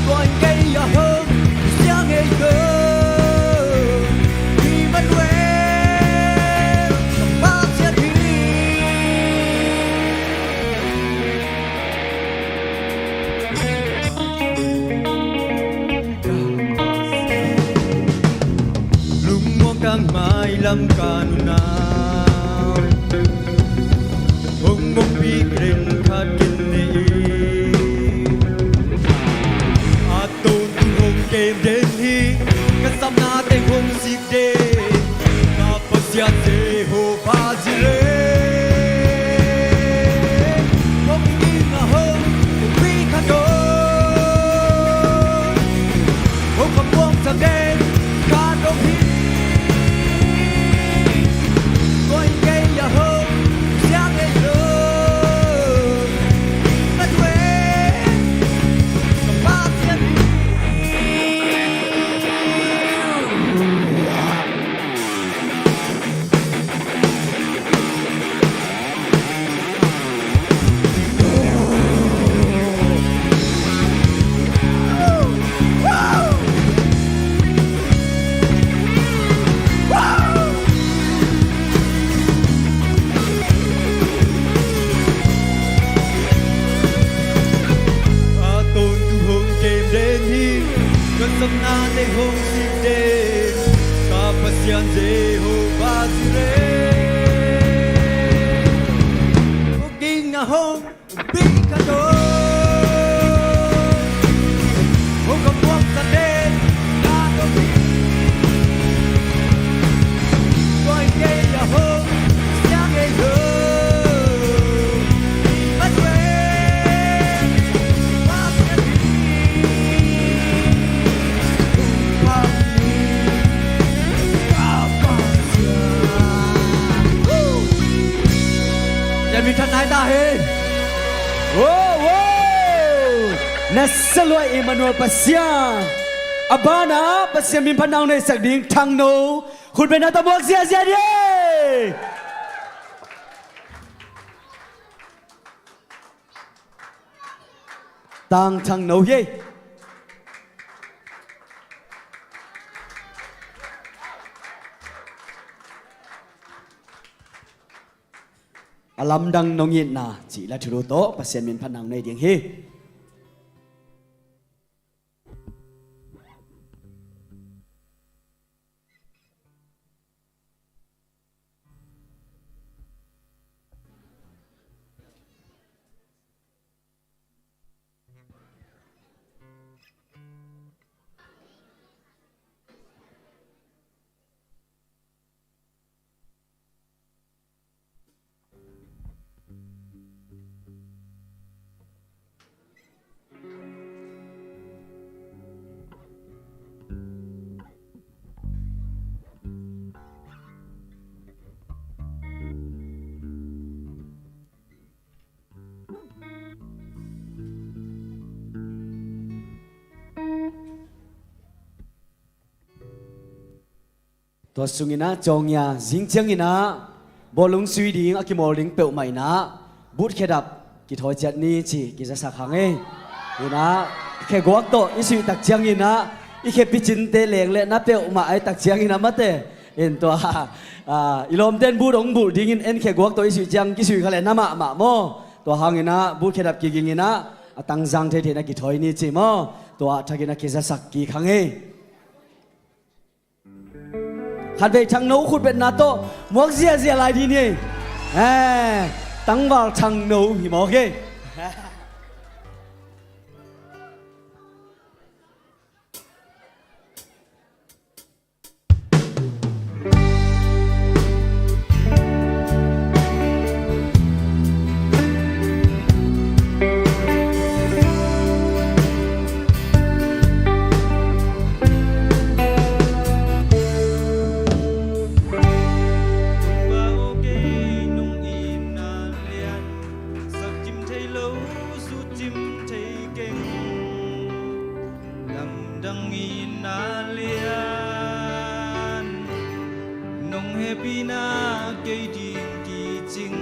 Tua in kei a hong siang ei ko. Emmanuel, ka Pasian hi. Lungmuang tang mailam ka nunau, hong mongpi ken khat ken nei. A tawntung hong kem den hi, ka sapnate hong sik den, ka Pasian Jehovah Jireh. Hong ing a hong pi ka dong, hong ka muang sa den ka dong hi. Koi kei a hong siang ei lo, Emmanuel, ka Pasian hi. A tawntung hong kem den hi, ka sapnate hong sik den, ka Pasian Jehovah Jireh. Hong ing a hong pi ka dong, hong ka muang sa den ka dong hi. Koi kei a hong siang ei lo, Emmanuel, Pasian hi. Pasian min than nai ta hen. Wow, wow. Na sa lua Emmanuel Pasian. A banah Pasian min phatna hong neihsak ding Thangno, khutbetna tawh muak ziahziah ni. Tang Thangno hi. A lamdang nong itna cih la thulu tawh Pasian min phatna hong nei ding hi. Tua sungin ah, Jong Ia, zing ciangin ah bawlung sui ding a kimawl ding peuhmah in ah, but khedap kithawi ciat ni ci kizasak hang ei. In ah, kheguak tawh i suih tak ciangin ah, i khe picinte leng le na peuhmah ai tak ciangin ah mate. In tua, ah, i lawmte in but hong bulh dingin en kheguak tawh i suih ciang kisui kha le na mahmah maw. Tua hangin ah, but khedap kigingin ah, a tangzang theithei na kithawi ni ci maw. Tua thakin ah kizasak kik hang ei. Khatvei thangno khutbetna tawh muak ziahziah lai dih ni. Eh, tangval thangno hi mawk hi. Sak cim thei lo, sut cim thei keng. Lamdang in na lian, nong hehpihna kei ding kicing.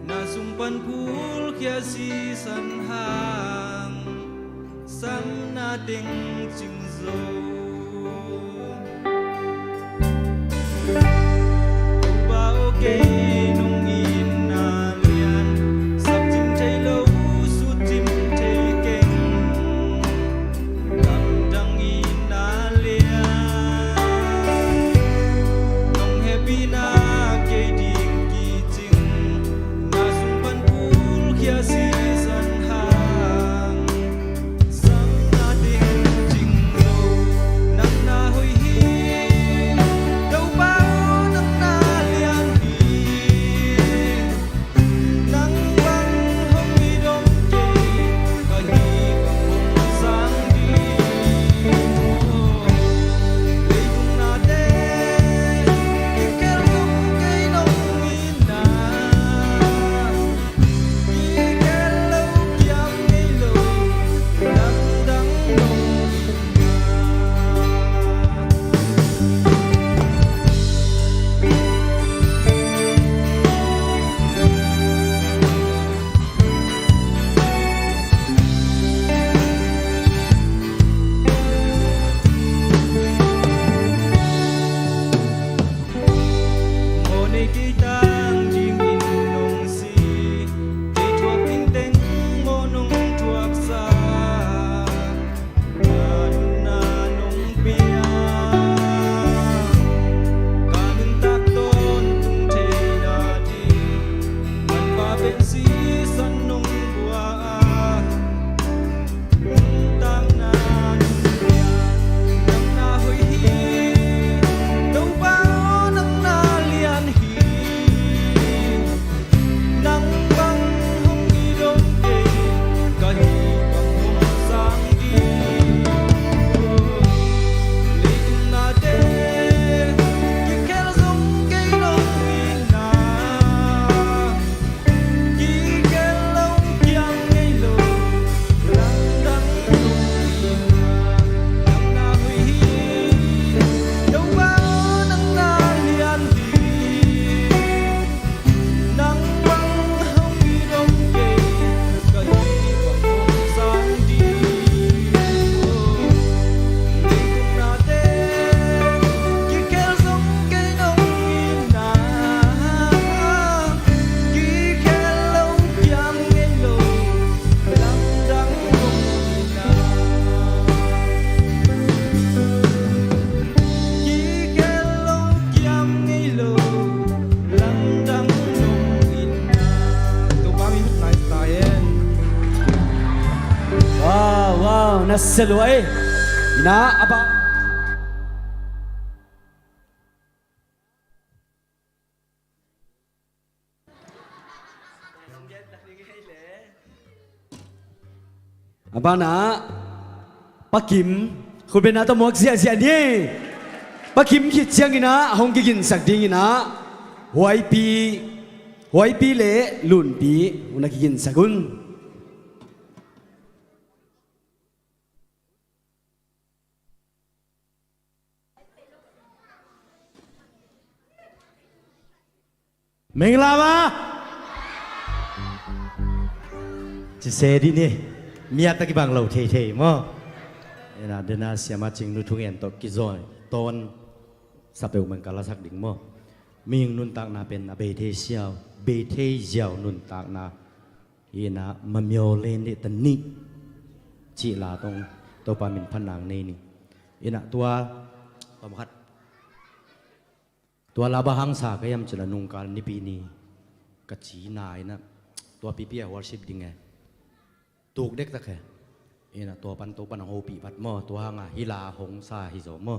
Na sung pan phulkhia sisan hang, sang na teng cing zo. Topa aw, kei nong itna lian, sak cim thei lo, sut cim thei keng. Lamdang itna lian, nong hehpihna kei ding kicing. Na sung pan phulkhia sisan hang, sang na teng cing lo. Nang na hoih hi, Topa aw, nang na lian hi. Nang bang hong it om kei, ka hih bang hong sang ding. Leitung nate kikhel zong kei nong itna, kikhel lo kiam ngei lo, lamdang nong itna. Mawhnei kei tang dingin nong si, kei thuak ding teng maw nong thuaksa. Na nunna nong pia, ka nuntak tawntung theina ding, Manpha pen sisan nong pua a, nuntakna nong pia. Nang na hoih hi, Topa aw, nang na lian hi. Nang bang hong it om kei, ka hih bang hong sang ding. Leitung nate kikhel zong kei nong itna, kikhel lo kiam ngei lo, lamdang nong itna. Nang na hoih hi, Topa aw, nang na lian hi. Nang bang hong it om kei, ka hih bang hong sang ding. Leitung nate kikhel zong kei nong itna, kikhel lo kiam ngei lo, lamdang nong itna. Kikhel lo kiam ngei lo, lamdang nong itna. Topa min hong nai ta hen. Wow, wow, na sia lua ei. Ina, apa. A banah Pa Kim, khutbetna tawh muak ziahziah ni. Pa Kim khit ciangin ah hong kiginsak dingin ah Huaipi, Huaipi le Lunpi hong na kiginsak un. Mengla ma. Ci se dih ni. Miat a kibang lo theithei maw? Ina dena siama Cingnu thungen tawh kizoi tawn sapeuh man ka lasak ding maw? Mihing nuntakna pen a bei thei siau, bei thei ziau nuntakna. Ina mamiaw le nih ta nih cih la tawh Topa min phatna nei ni. Ina tua, tua khat, tua la bang hangsa ka hiam cih la nungkal Nipi ni ka ci na ina tua pipi a worship ding e. Tuk dektak e. Ina tua pan Topa na hopih pat maw, tua hanga hi la hong sa hi zaw maw?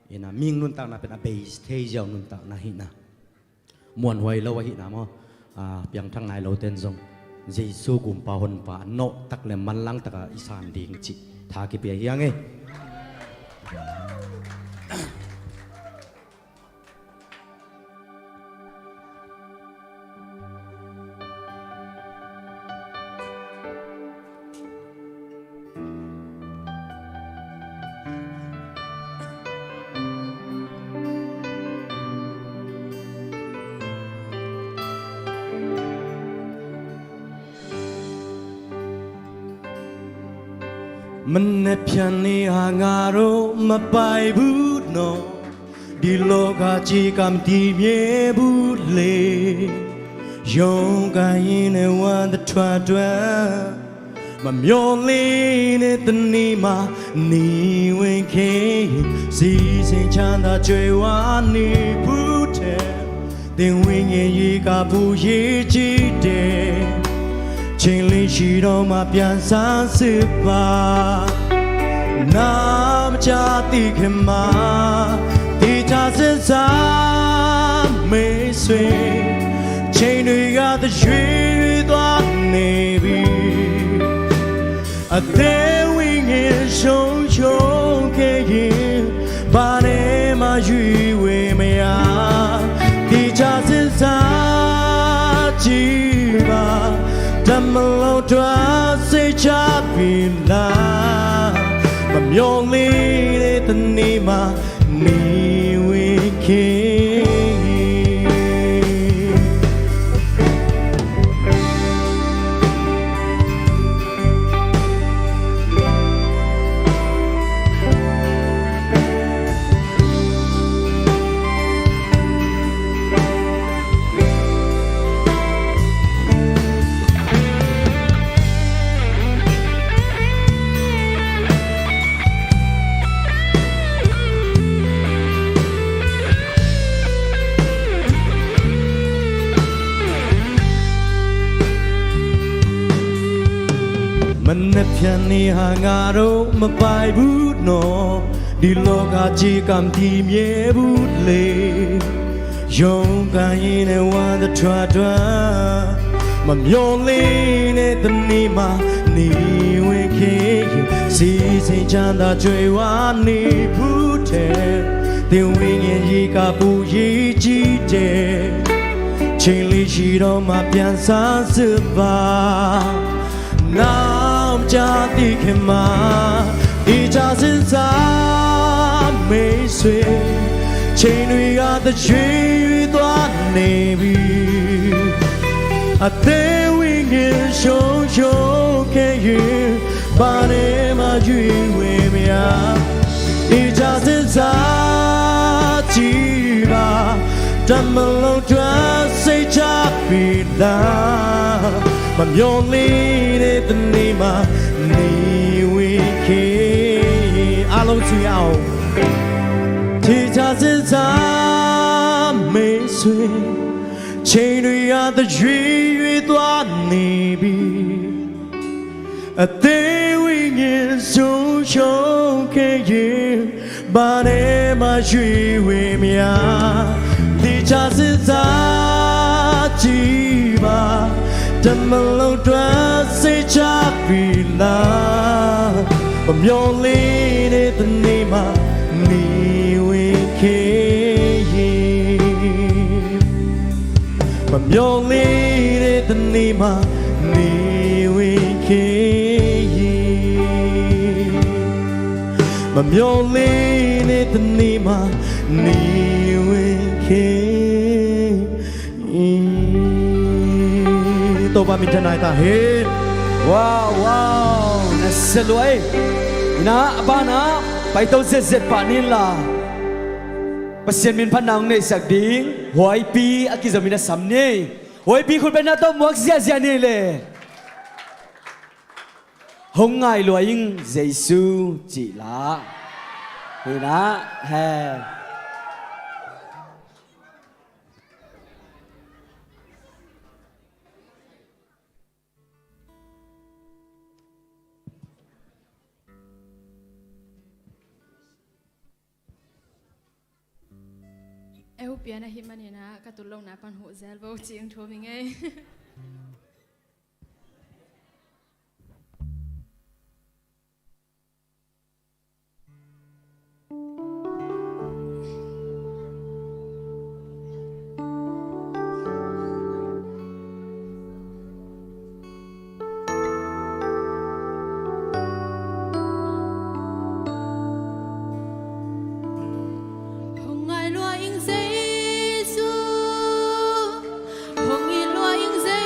Ina mihing nuntakna pen a bei thei ziau nuntakna hi na. Muanhuai lo ahihna maw? A, piangthak nai lo ten zong Jesu gumpa honpa a nawh tak le manlang taka i san ding cih tha kipia hi ang e. Mene pian ni a nga ro ma pai bu no. Di lo ka ci kam ti mye bu le. Yong ka yin e wan da twa twa. Ma myo li ne ta ni ma ni wen ke. Si sen chan da jwe wa ni bu te. Din win yin yi ka bu yi ji de. Chin li shi do ma pian san si ba. Nam cha ti ke ma. Ti cha sen sa me swe. Chin li ga da yui yui dua ne bi. A te win yin shong shong ke yin. Ba ne ma yui we me ya. Ti cha sin sa ji ba. Tam lo twa se cha pi la. Ma myo li ne ta ni ma ni wi ki. Mene pian ni ha nga ro ma pai bu no. Di lo ka ci kam ti mye bu le. Yong ka yin e wan da twa twa. Ma myo li ne ta ni ma ni wi ki. Si sin chan da jwe wa ni bu te. Din win yin yi ka bu yi ji de. Chin li shi do ma pian san si ba. Nam cha ti ke ma. Ti cha sin sa me swe. Chin wi ga da jwe wi dua ne bi. A te win yin shong shong ke yin. Ba ne ma yui we me ya. Ti cha sin sa ji ba. Tam lo twa se cha pi la. Ma myo li ne ta ni ma ni wi ki. A lo si ao. Ti cha sin sa me swe. Chin wi ga da yui yui dua ne bi. A te win yin shong shong ke yin. Ba ne ma yui we me ya. Ti cha sin sa ji ba. Tam lo twa se cha pi la. Ma myo li ne ta ni ma ni wi ki. Ma myo li ne ta ni ma ni wi ki. Ma myo li ne ta ni ma ni wi ki. Pa minthanna hi ta hen. Wow, wow, na sia lua ei. Ina a banah paito zetzet pah ni inla, Pasian min phatna hong neihsak ding Huaipi a kizom in a sam ni. Huaipi khut bengna tawh muak ziahziah ni le. Hong ngai lua ing Jesu cih la. Hi na. He. Eu pian ahih manin ah ka tut lohna pan huh zel vo cih hong thum hi ing ei. Hong ngai lua ing Jesu, hong it lua ing Jesu.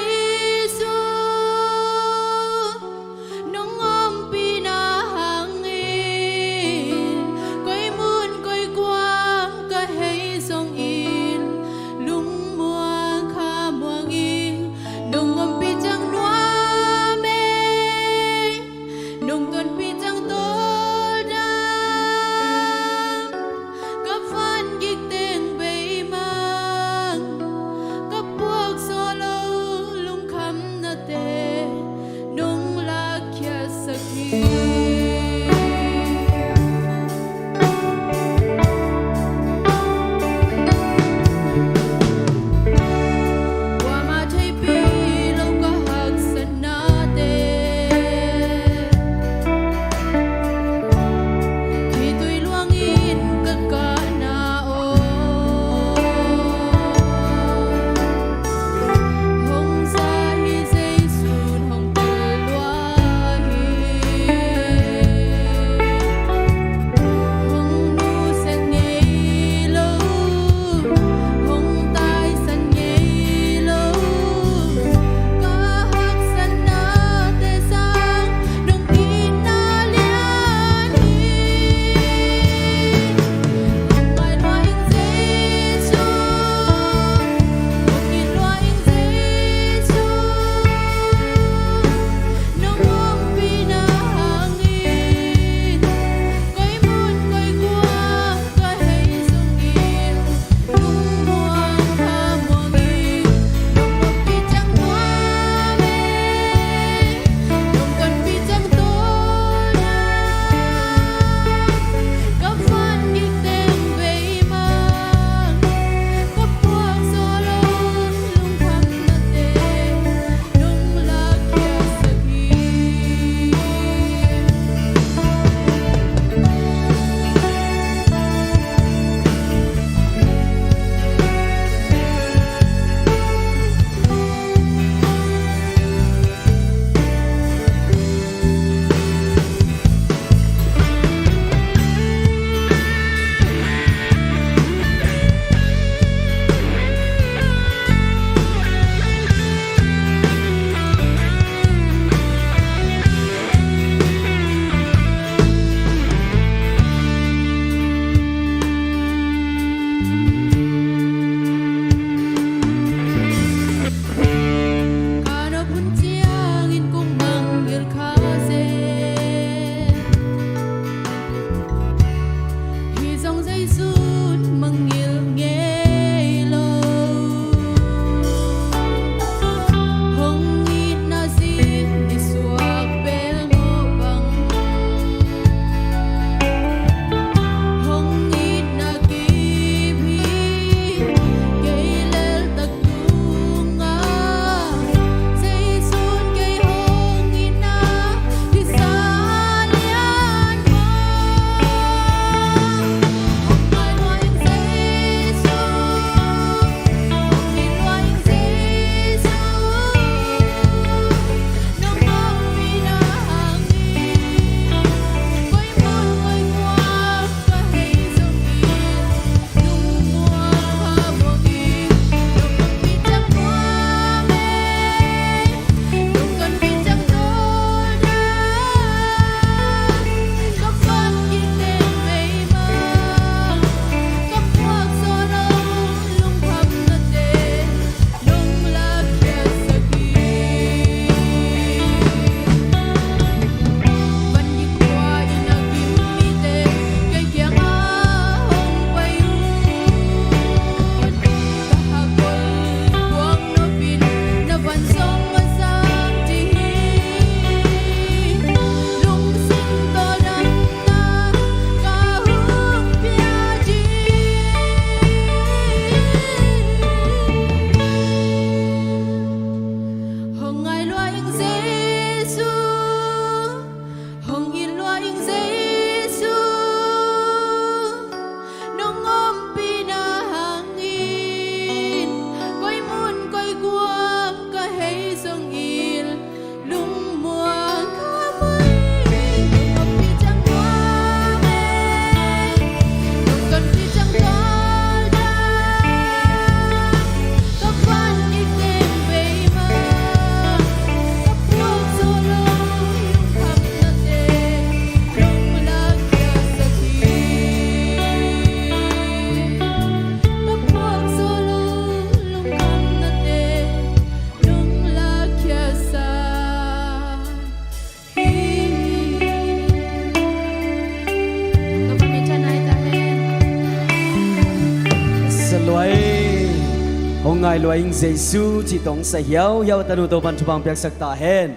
Ngai lua ing Jesu cih tawh hong sa hiauhiau a tanu Topan thupha piaksak ta hen.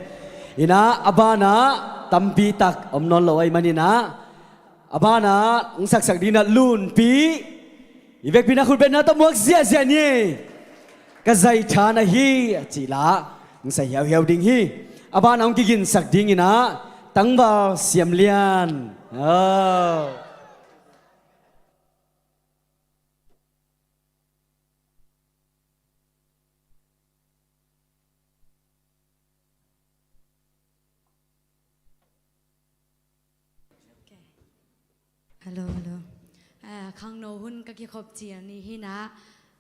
Inah a banah tampi tak om nawn lo ahih maninah a banah hong saksak ding inah Lunpi i vekpi na khutbetna tawh muak ziahziah ni. Ka zaitha na hi a cih lah hong sa hiauhiau ding hi. A banah hong kiginsak ding inah Tangval Siam Lian. Oh. Hello, hello. Ah, khangno hun ka kikhop ciang ni hi inah,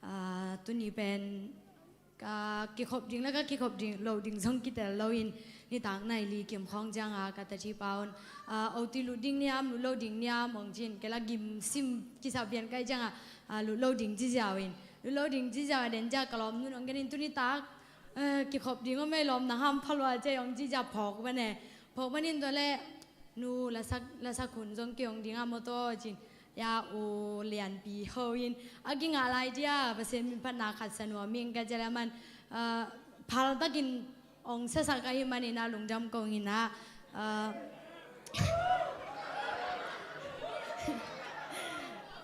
ah, tuni pen ka kikhop ding le ka kikhop ding lo ding zong kitel loin nitak nai li kim khawng cianga ka tati pa un, ah, oti lut ding niam, lut lo ding niam hong ci-in kei la gim sim kisa pian kai cianga, ah, lut lo ding ci ziau in, lut lo ding ci ziau a den ciang ka lawm nun hong gen in tuni tak, ah, kikhop ding om ei lawm na ham phalua cei hong ci ziau phawk bane, phawk banin tua le nu lasak, lasak hun zong kei hong ding a maw taw cin. Ya u lianpi ho in a kingah lai dia Pasian min phatna khat sa nuam ing ka cele man, ah, phal takin hong sasak ahih manin a lungdam kong inah, ah,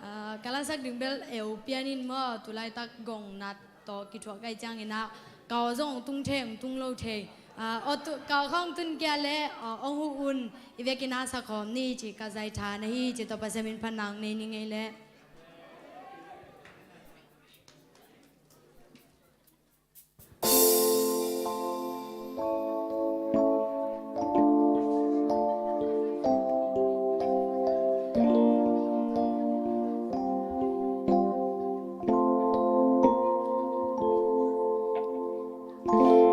ah, ka lasak ding bel eu pianin maw tulaitak gong nat tawh kithuah kai cianginah kau zong hong tung thei hong tung lo thei. Ah, aw tu kau khawng tun kia le, ah, hong huh un i vekin a sakhawm ni ci ka zaitha na hi ci tawh Pasian min phatna hong nei ni ngei le.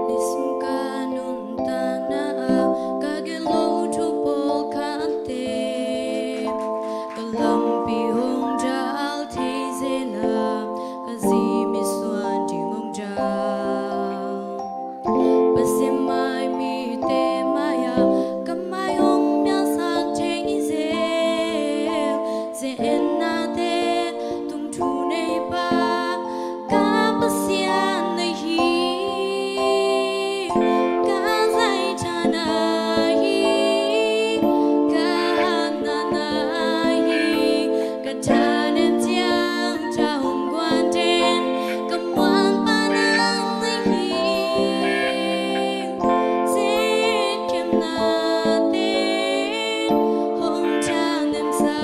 Nisim ka nuntakna ah ka gelh lo thu pawlkhatte ka lampi hong dal thei zel a ka zi misuan ding hong dal. Pasian mai mite mai ah ka mai hong mialsak thei zel. Zen nate tung thu nei pa ka Pasian na hi. Ka zaitha na hi, ka hatna na hi, ka thanem ciang tha hong guan den ka muanpa nang na hi. Zen khemnate hong thanemsa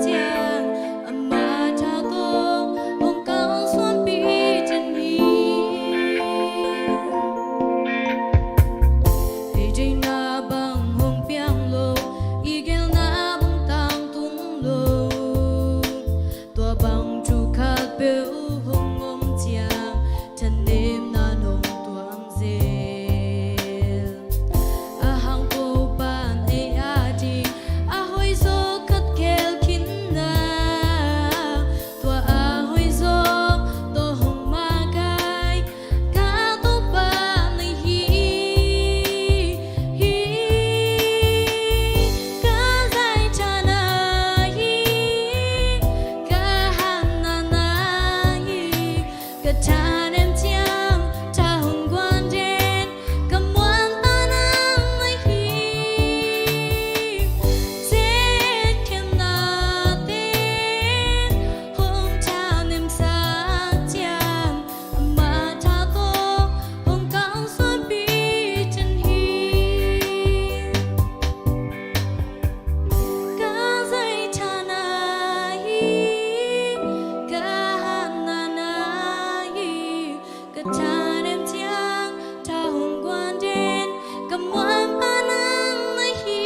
ciang ama tha tawh hong kalsuanpih den hi. Ei deihna bang hong piang lo, i gelhna bang tangtung lo, tua bang thu khat peuh hong om ciang thanemna nong tuang zel. A hang Topan ei ading a hoihzaw khat khel khin na, tua a hoihzaw tawh hong makaih ka Topa na hi. Hi, ka zaitha na hi, ka hatna na hi, ka thanem ciang tha hong guan den ka muanpa nang na hi. Zen khemnate hong thanemsa ciang ama tha tawh hong kalsuanpih den hi. Ka zaitha na hi, ka hatna na hi, ka thanem ciang tha hong guan den ka muanpa nang na hi.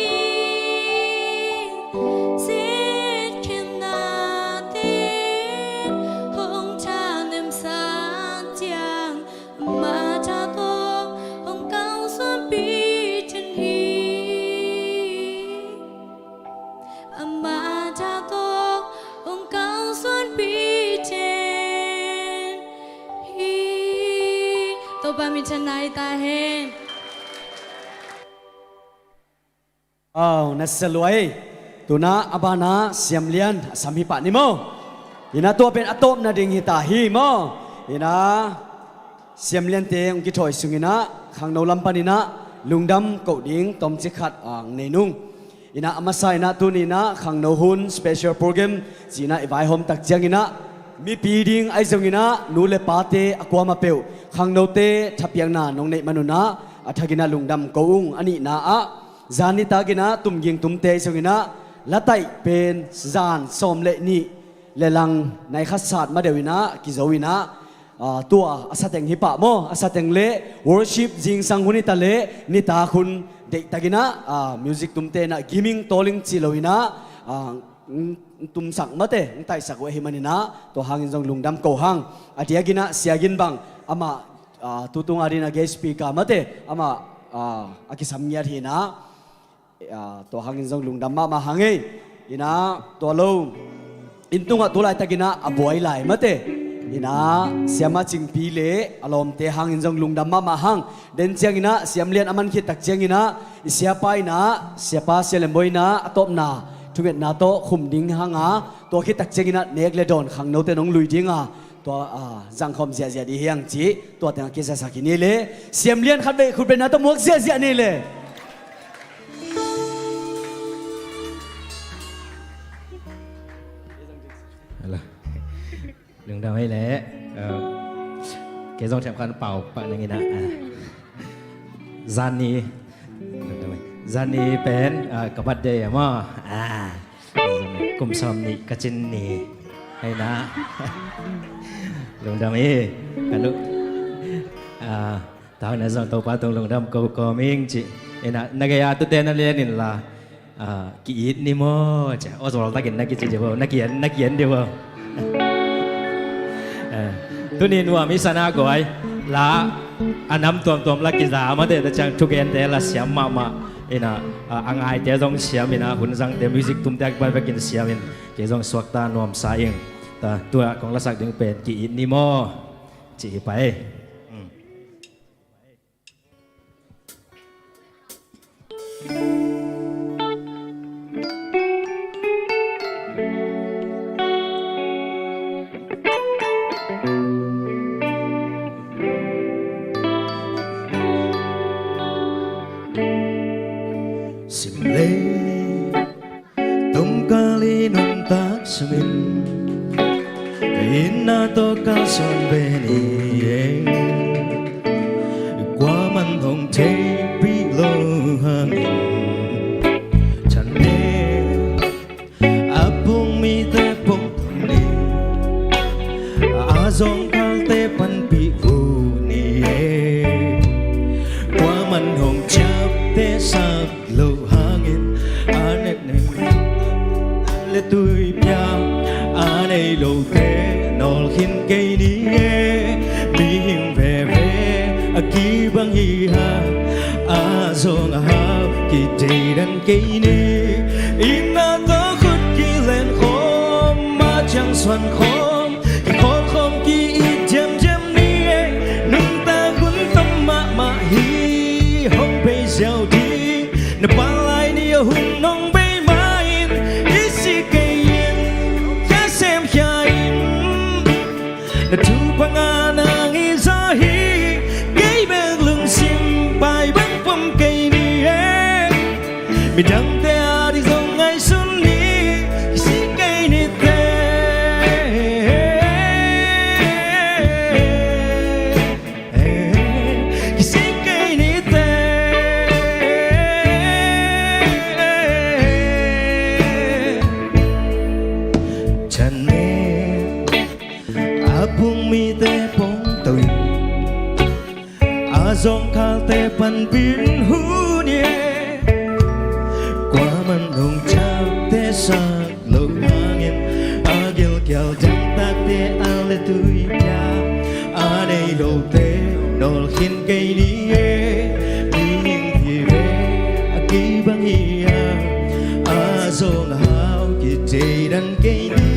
Zen khemnate hong thanemsa ciang ama tha tawh hong kalsuanpih den hi. Ama tha tawh hong kalsuanpih den hi. Topa minthanna hi ta hen. Aw, na sa lua ei. Tuna a bana Siam Lian a sam hi pah ni maw. Ina tua pen a tawpna ding hi ta hi maw. Inah, siamliante hong kithawi sunginah khangno lam paninah lungdam koh ding tomcik khat ang nei nung. Inah a masa inah tuni inah khangno hun special program ci-inah i vaihawm tak cianginah mipi ding ahi zonginah nu le pate a kuamah peuh khangnote thapiakna nong neih manunah a thakinah lungdam ko ung. A nihna ah zan nitakinah tumging tumte ahi zonginah lataih pen zan sawm le nih le lang nai khat sat madeuh inah kizo inah, ah, tua a sateng hi pah maw, a sateng le worship zingsang hun hita le nitak hun deihtakinah, ah, music tumte inah giming tawling ci lo inah, ah, n-, n-, tumsak mate, n taihsak uh ahi maninah tua hangin zong lungdam ko hang. A diakinah siagin bang amah, ah, tutung adinah guest speaker mate amah, ah, a kisam ngiat hinah. Ah, tua hangin zong lungdam mahmah hang ei. Inah tua lo, inn tungah tu laitakinah a buai lai mate inah siama Cingpi le a lawmte hangin zong lungdam mahmah hang. Den cianginah siamlian a man khit tak cianginah i siapa inah, siapa Sia Lem Bawi inah a tawpna thungetna tawh khum ding hanga tua khit tak cianginah nek le dawn khangnote nong lui dinga tua, ah, zangkhawm ziahziah dih hiang cih tua tengah kiziasak hi ni le. Siamlian khat vei khutbetna tawh muak ziahziah ni le. Hello. Lungdam ei le. Ah, kei zong thiam khan pau pak nang inah, ah. Zan ni, zan ni pen, ah, ka birthday a maw. Ah. Kum sawm nih ka cin ni. Hei na. Lungdam hi. Ka lung, ah, tau na zong Topa tung lungdam ko ko ming ci. Ina na gaya tute na lian in la, ah, ki-it ni maw ci. Aw zual takin na kici di bo, na kian, na kian di bo. Eh, tuni nuam i sana guai la a nam tuamtuam la kiza mate ta ciang thugente la siam mahmah. Ina, ah, a ngaite zong siam ina, hun zangte music tumte a kipan vekin siam in, kei zong suakta nuamsa ing. Ta, tua kong lasak ding pen ki-it ni maw? Ci hi pai. Mm. Simlei tungkal i nuntak sungin, inn a tawh kalsuan ve ni ei. Kuaman hong theihpih lo hangin, thane a pung mite pung ni, a zawngkalte panpih uh ni ei. Kuaman hong ciaptehsak lo hangin, a nekneng le tuipia a nei lote nawlkhin kei ni ei. Mihing veve a kibang hi a, a zawng a hau kideidan kei ni. Inn a tawh khut kilen khawm, a ciang suan khawm, kikhawm khawm, ki-it diamdiam ni ei. Nuntak hun tam mahmah hi, hong bei ziau ding. Na pan lai ni a hun nong bei ma-in, i si kei in, ka sem khia in. Na thupha ngah nang i za hi, kei bek lungsim pai bang pom kei ni ei. Midangte a dik zong ngaihsun ni, kisi kei ni te. Kisi kei ni te. Thane a pung mite pongto in, a zawngkalte panpih uh ni ei. Kuaman hong ciaptehsak lo hangin, a gilkial dangtakte a le tuipia a nei lote nawlkhin kei ni ei. Mihing veve a kibang hi a, a zawng a hau kideidan kei ni.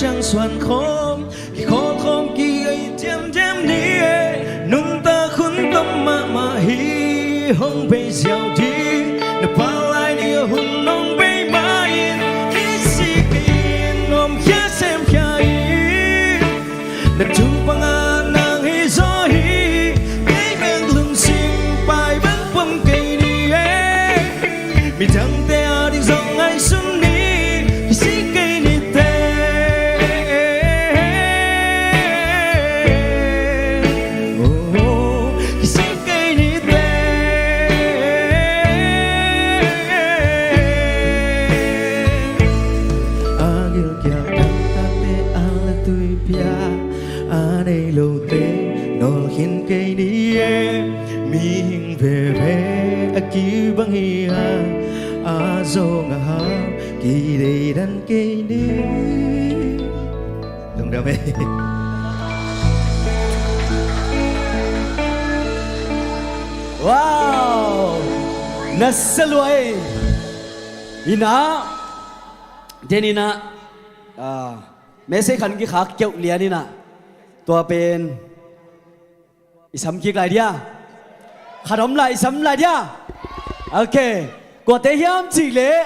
ciang suan khawm, kikhawl khawm, ki-ei ciamciam ni e. Nuntak hun tam mahmah hi, hong bei ziau ding. Na palai ni a hun hong bei mah in, i sik in om khia sem khia in. Na thupha ngah nang hi zaw hi, kei bek lungsim pai bang pom kei ni e. Midangte a ding zong ngaihsun ni, kisik kei ni teh. Oh, kisik kei ni teh. A gilkial dangtakte a la tui pia, a nei lote nawl khin kei ni e. Mihing veve a kibang hi a, a zong a hau kideidan kei ni. Lungdam e. Wow! Na saluai. Ina, den ina, ah, message khan kikhak keuh lian ina. Tua pen i sam kik lai dia. Khat om lai, i sam lai dia. Ok. Kuate hiam cih leh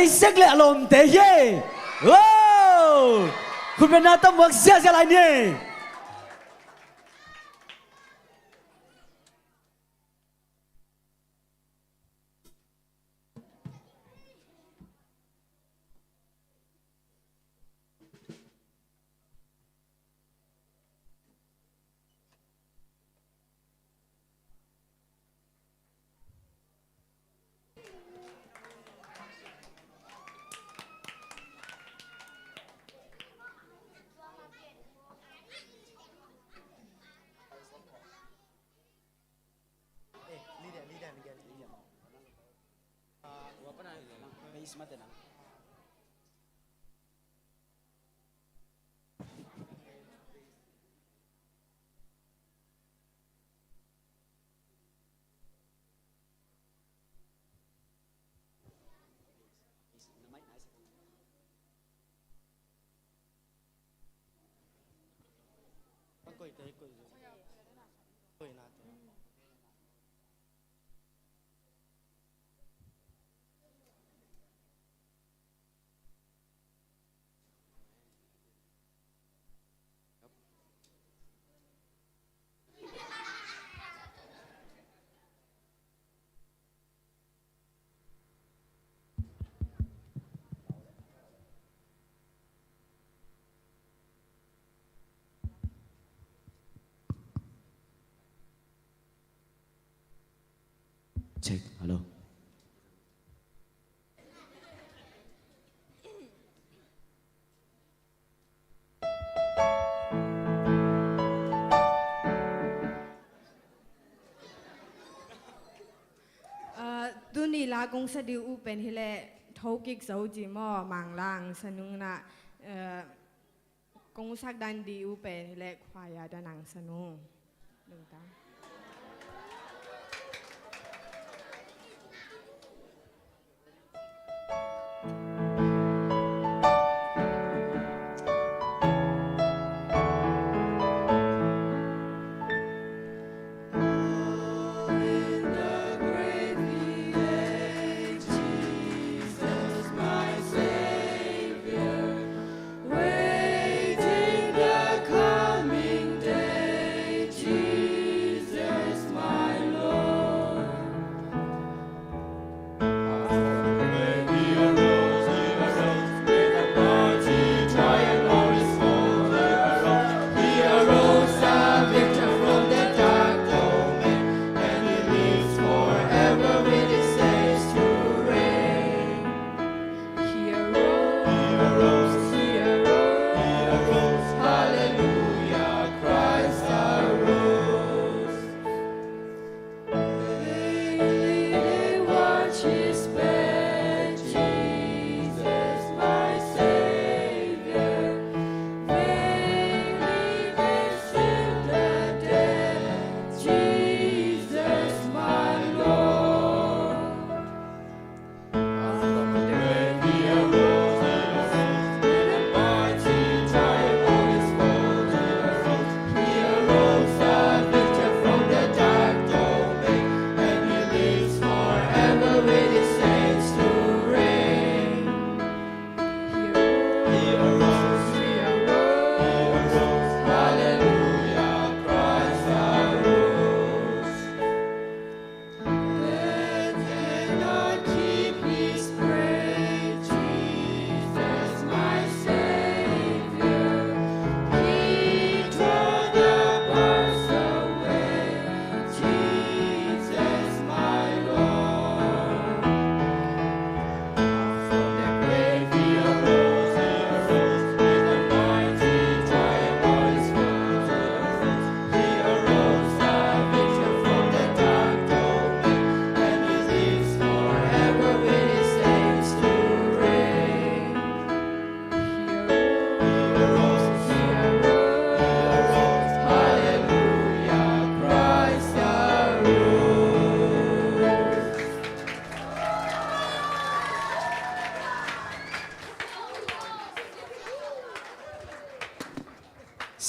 Isaac le a lawmte hi. Wow! Khutbetna tam muak ziahziah lai ni. Check, hello. Ah, tuni la kong sa ding uh pen hileh, thokik zo ci maw, Manglang sa nung na, ah, kong sak dan ding uh pen hileh, khua ya da nang sa nung. Nung ta.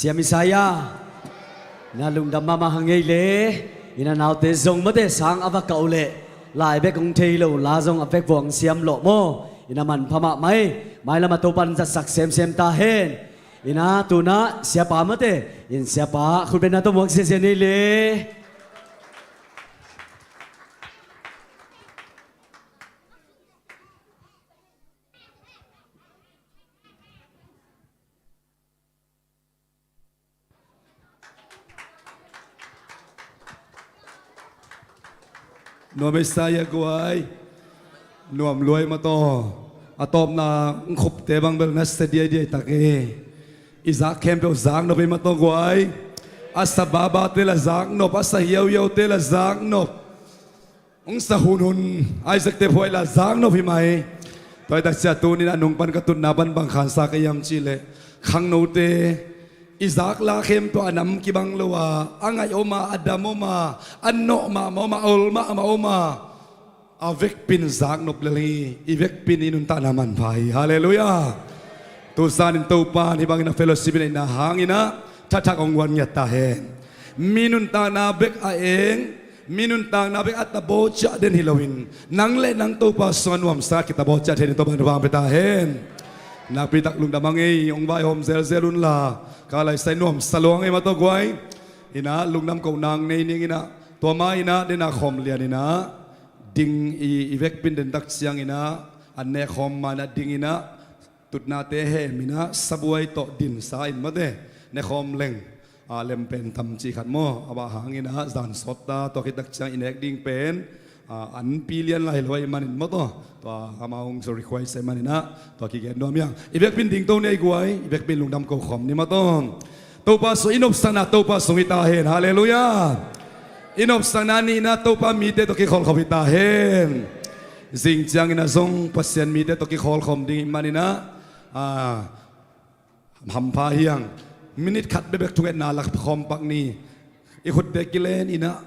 Siam Isaiah, na lungdam mahmah hang ei le. Ina naute zong mate sang a va kah uh leh lai bek hong thei lo, la zong a vek vuang siam lawh maw? Ina manpha mahmah ei. Mailam a Topan zatsak semsem ta hen. Ina tuna siapa mate in siapa khutbetna tawh muak ziazia nei le. Nuam ei sa ia guai. Nuam luai mataw. A tawpna ng khupte bang bel na sia diaidiai tak e. I zak khempeuh zaknop ei mataw guai. A sa babate la zaknop, a sa hiauhiaute la zaknop. Hong sa hunhun Isaac te phuai la zaknop hi mai. Tua hi takcia tunin a nung pan ka tutna pan bang khansa ka hiam cihleh, khangnote i zak la khempeuh a nam kibang lo a, a ngaih om a, a dam om a, a nawh mahmah om a, a ol mahmah om a, a vekpin zaknop lel hi. I vekpin i nuntakna manpha hi. Halleluiah. Tuzanin Topan hih bangin a fellowship in a ina hangin ah thathak hong guan ngiat ta hen. Mi nuntakna bek a eng, mi nuntakna bek a tabawhciah den hi loin, nang le nang Topa sungah nuamsa kitabawhciah theih ni Topan vang pia ta hen. Nakpitak lungdam hang ei, hong vaihawm zelzel unla, ka laisai nuamsa lua hang ei mataw guai. Ina lungdam kohna hong nei ning ina, tua ma ina dena khawm lian ina, ding i, i vekpin den tak ciang ina, an nekhawm ma ina ding ina, tutnate hem ina, sabuai tawh dinsa in mate nekhawm leng a lem pen tam cih khat maw? A bah hang ina zan sawt ta, tua khit tak ciang i nek ding pen a, an pi lian lai lo ahih manin mataw, tua amau hong request ahih man ina tua kigen nuam hiang. I vekpin dingto ni ei guai, i vekpin lungdam ko khawm ni mataw. Topa sung i nopsakna Topa sung hi ta hen. Halleluiah. I nopsakna nihna Topa mite tawh kikholhkhop hi ta hen. Zing ciang ina zong Pasian mite tawh kikholhkhop ding ahih man ina, a, hampha hiang. Minit khat bekbek thungetna lak khawm pak ni. I khutte kilen ina,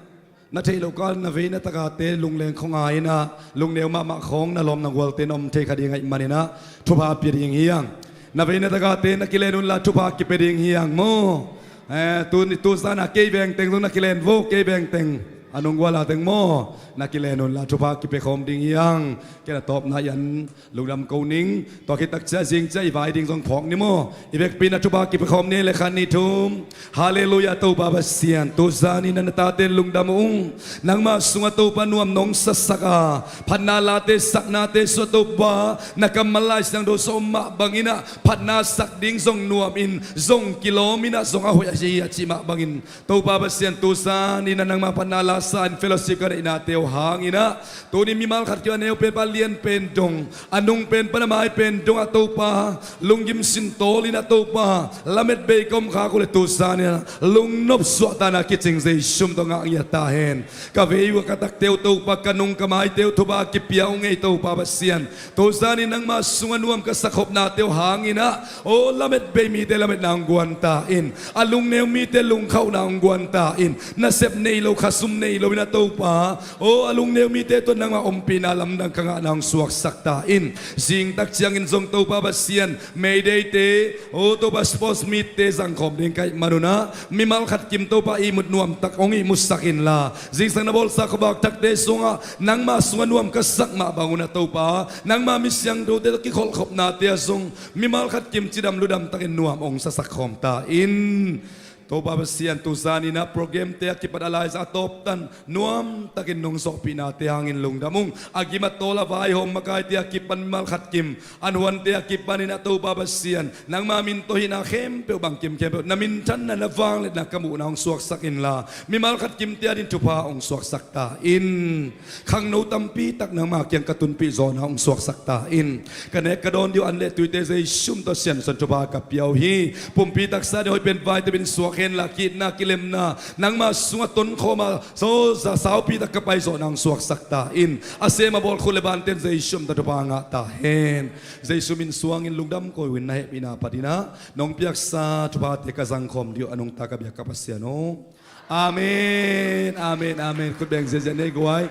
na theih loh kal na vei na tagate lungleng khong a ina, lungneu mahmah khong na lawm na gualte na om thei kha ding ahih man ina thupha pia ding hiang. Na vei na tagate na kilen unla thupha kipia ding hiang maw? Eh, tu, tuzana kei vengteng zong na kilen vo, kei vengteng a nung guala teng maw? Na kilen unla thupha kipia khawm ding hiang. Ken a tawpna i an lungdam ko ning. Tua khit tak cia zing cia i vai ding zong phawk ni maw? I vekpi na thupha kipia khawm ni le khan ni thum. Halleluiah Topa Pasian, tuzanin na tate lungdam ung. Nangmah sungah Topa nuam nong sasak a, phatna late saknate sua Topa na kammal Lai Siangtho sua om mah bangin ah phatna sak ding zong nuam in, zong kilawm in ah zong a hoih a hi a cih mah bangin Topa Pasian, tuzanin ah nangmah phatna la sa in fellowship ka neihnate uh hangin ah tuni mimal khat kiu a neu pen pan a lian pen dong, a nung pen pan a mai pen dong ah Topa, lunggim sintawl in ah Topa, lamet bei ka om khak uh le tuzanin ah lungnop suahtakna kicing Zeisu min tawh ngah ngiat ta hen. Ka vei uh a ka takte uh Topa, ka nung ka maite uh thupha kipia ung ei Topa Pasian. Tuzanin nangmah sungah nuam ka sakkhopnate uh hangin ah, aw lamet bei mite lametna hong guan ta in, a lungneu mite lungkhauhna hong guan ta in, nasep nei lo khasum nei lo in ah Topa, aw a lungneu mite tawh nangmah ompihna lamdang ka ngahna hong suaksak ta in. Zing tak ciangin zong Topa Pasian, May Day te, aw Topa sports meet te zangkhawm ding ka hih man un ah mimal khat kim Topa ihmut nuamtak hong ihmutsak inla, zingsang na bawlsa khuavak takte sungah nangmah sungah nuam ka sak mah bang un ah Topa, nangmah mi siangthote tawh kikholhkhopnate ah zong mimal khat kim cidam ludam takin nuam hong sasak khawm ta in. Topa Pasian, tuzanin ah programte a kipat a laizang a tawptan nuam takin nong zawhpihnate hangin lungdam ung. A gim a tawl a vaihawm makaite a kipan mimal khat kim, an huante a kipanin ah Topa Pasian, nangma min tawh hihna khempeuh bangkim khempeuh na minthanna na vangliatna ka muhna hong suaksak inla, mimal khat kimte adingin thupha hong suaksak ta in. Khangno tampi tak nangma kiang ka tunpih zawhna hong suaksak ta in. Ka nek ka dawn ding uh an le tuite Zeisu min tawh siansuan thupha ka pia uh hi. Pumpi taksa ding hoih pen vai tepin suak henla, ki-itna kilemna nangma sungah tonkhawm a, so za saupi tak ka pai zawhna hong suaksak ta in. A sem a bawl khut le banten Zeisu min tawh thupha ngah ta hen. Zeisu min suangin lungdam ko-in na hehpihna patin ah nong piaksa thuphate ka zangkhawm ding uh a nungta ka biak ka Pasian aw. Amen, amen, amen. Khut beng ziahziah nei guai.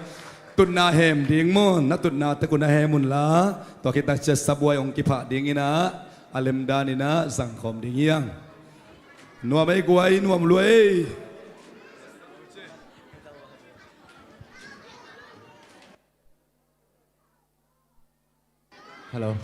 Tutna hem ding maw, na tutna tek uh na hem unla, tua khit tak ciang sabuai hong kiphah dingin ah a lemdan in ah zangkhawm ding hiang. Nuam ei guai, nuam lua ei. Hello.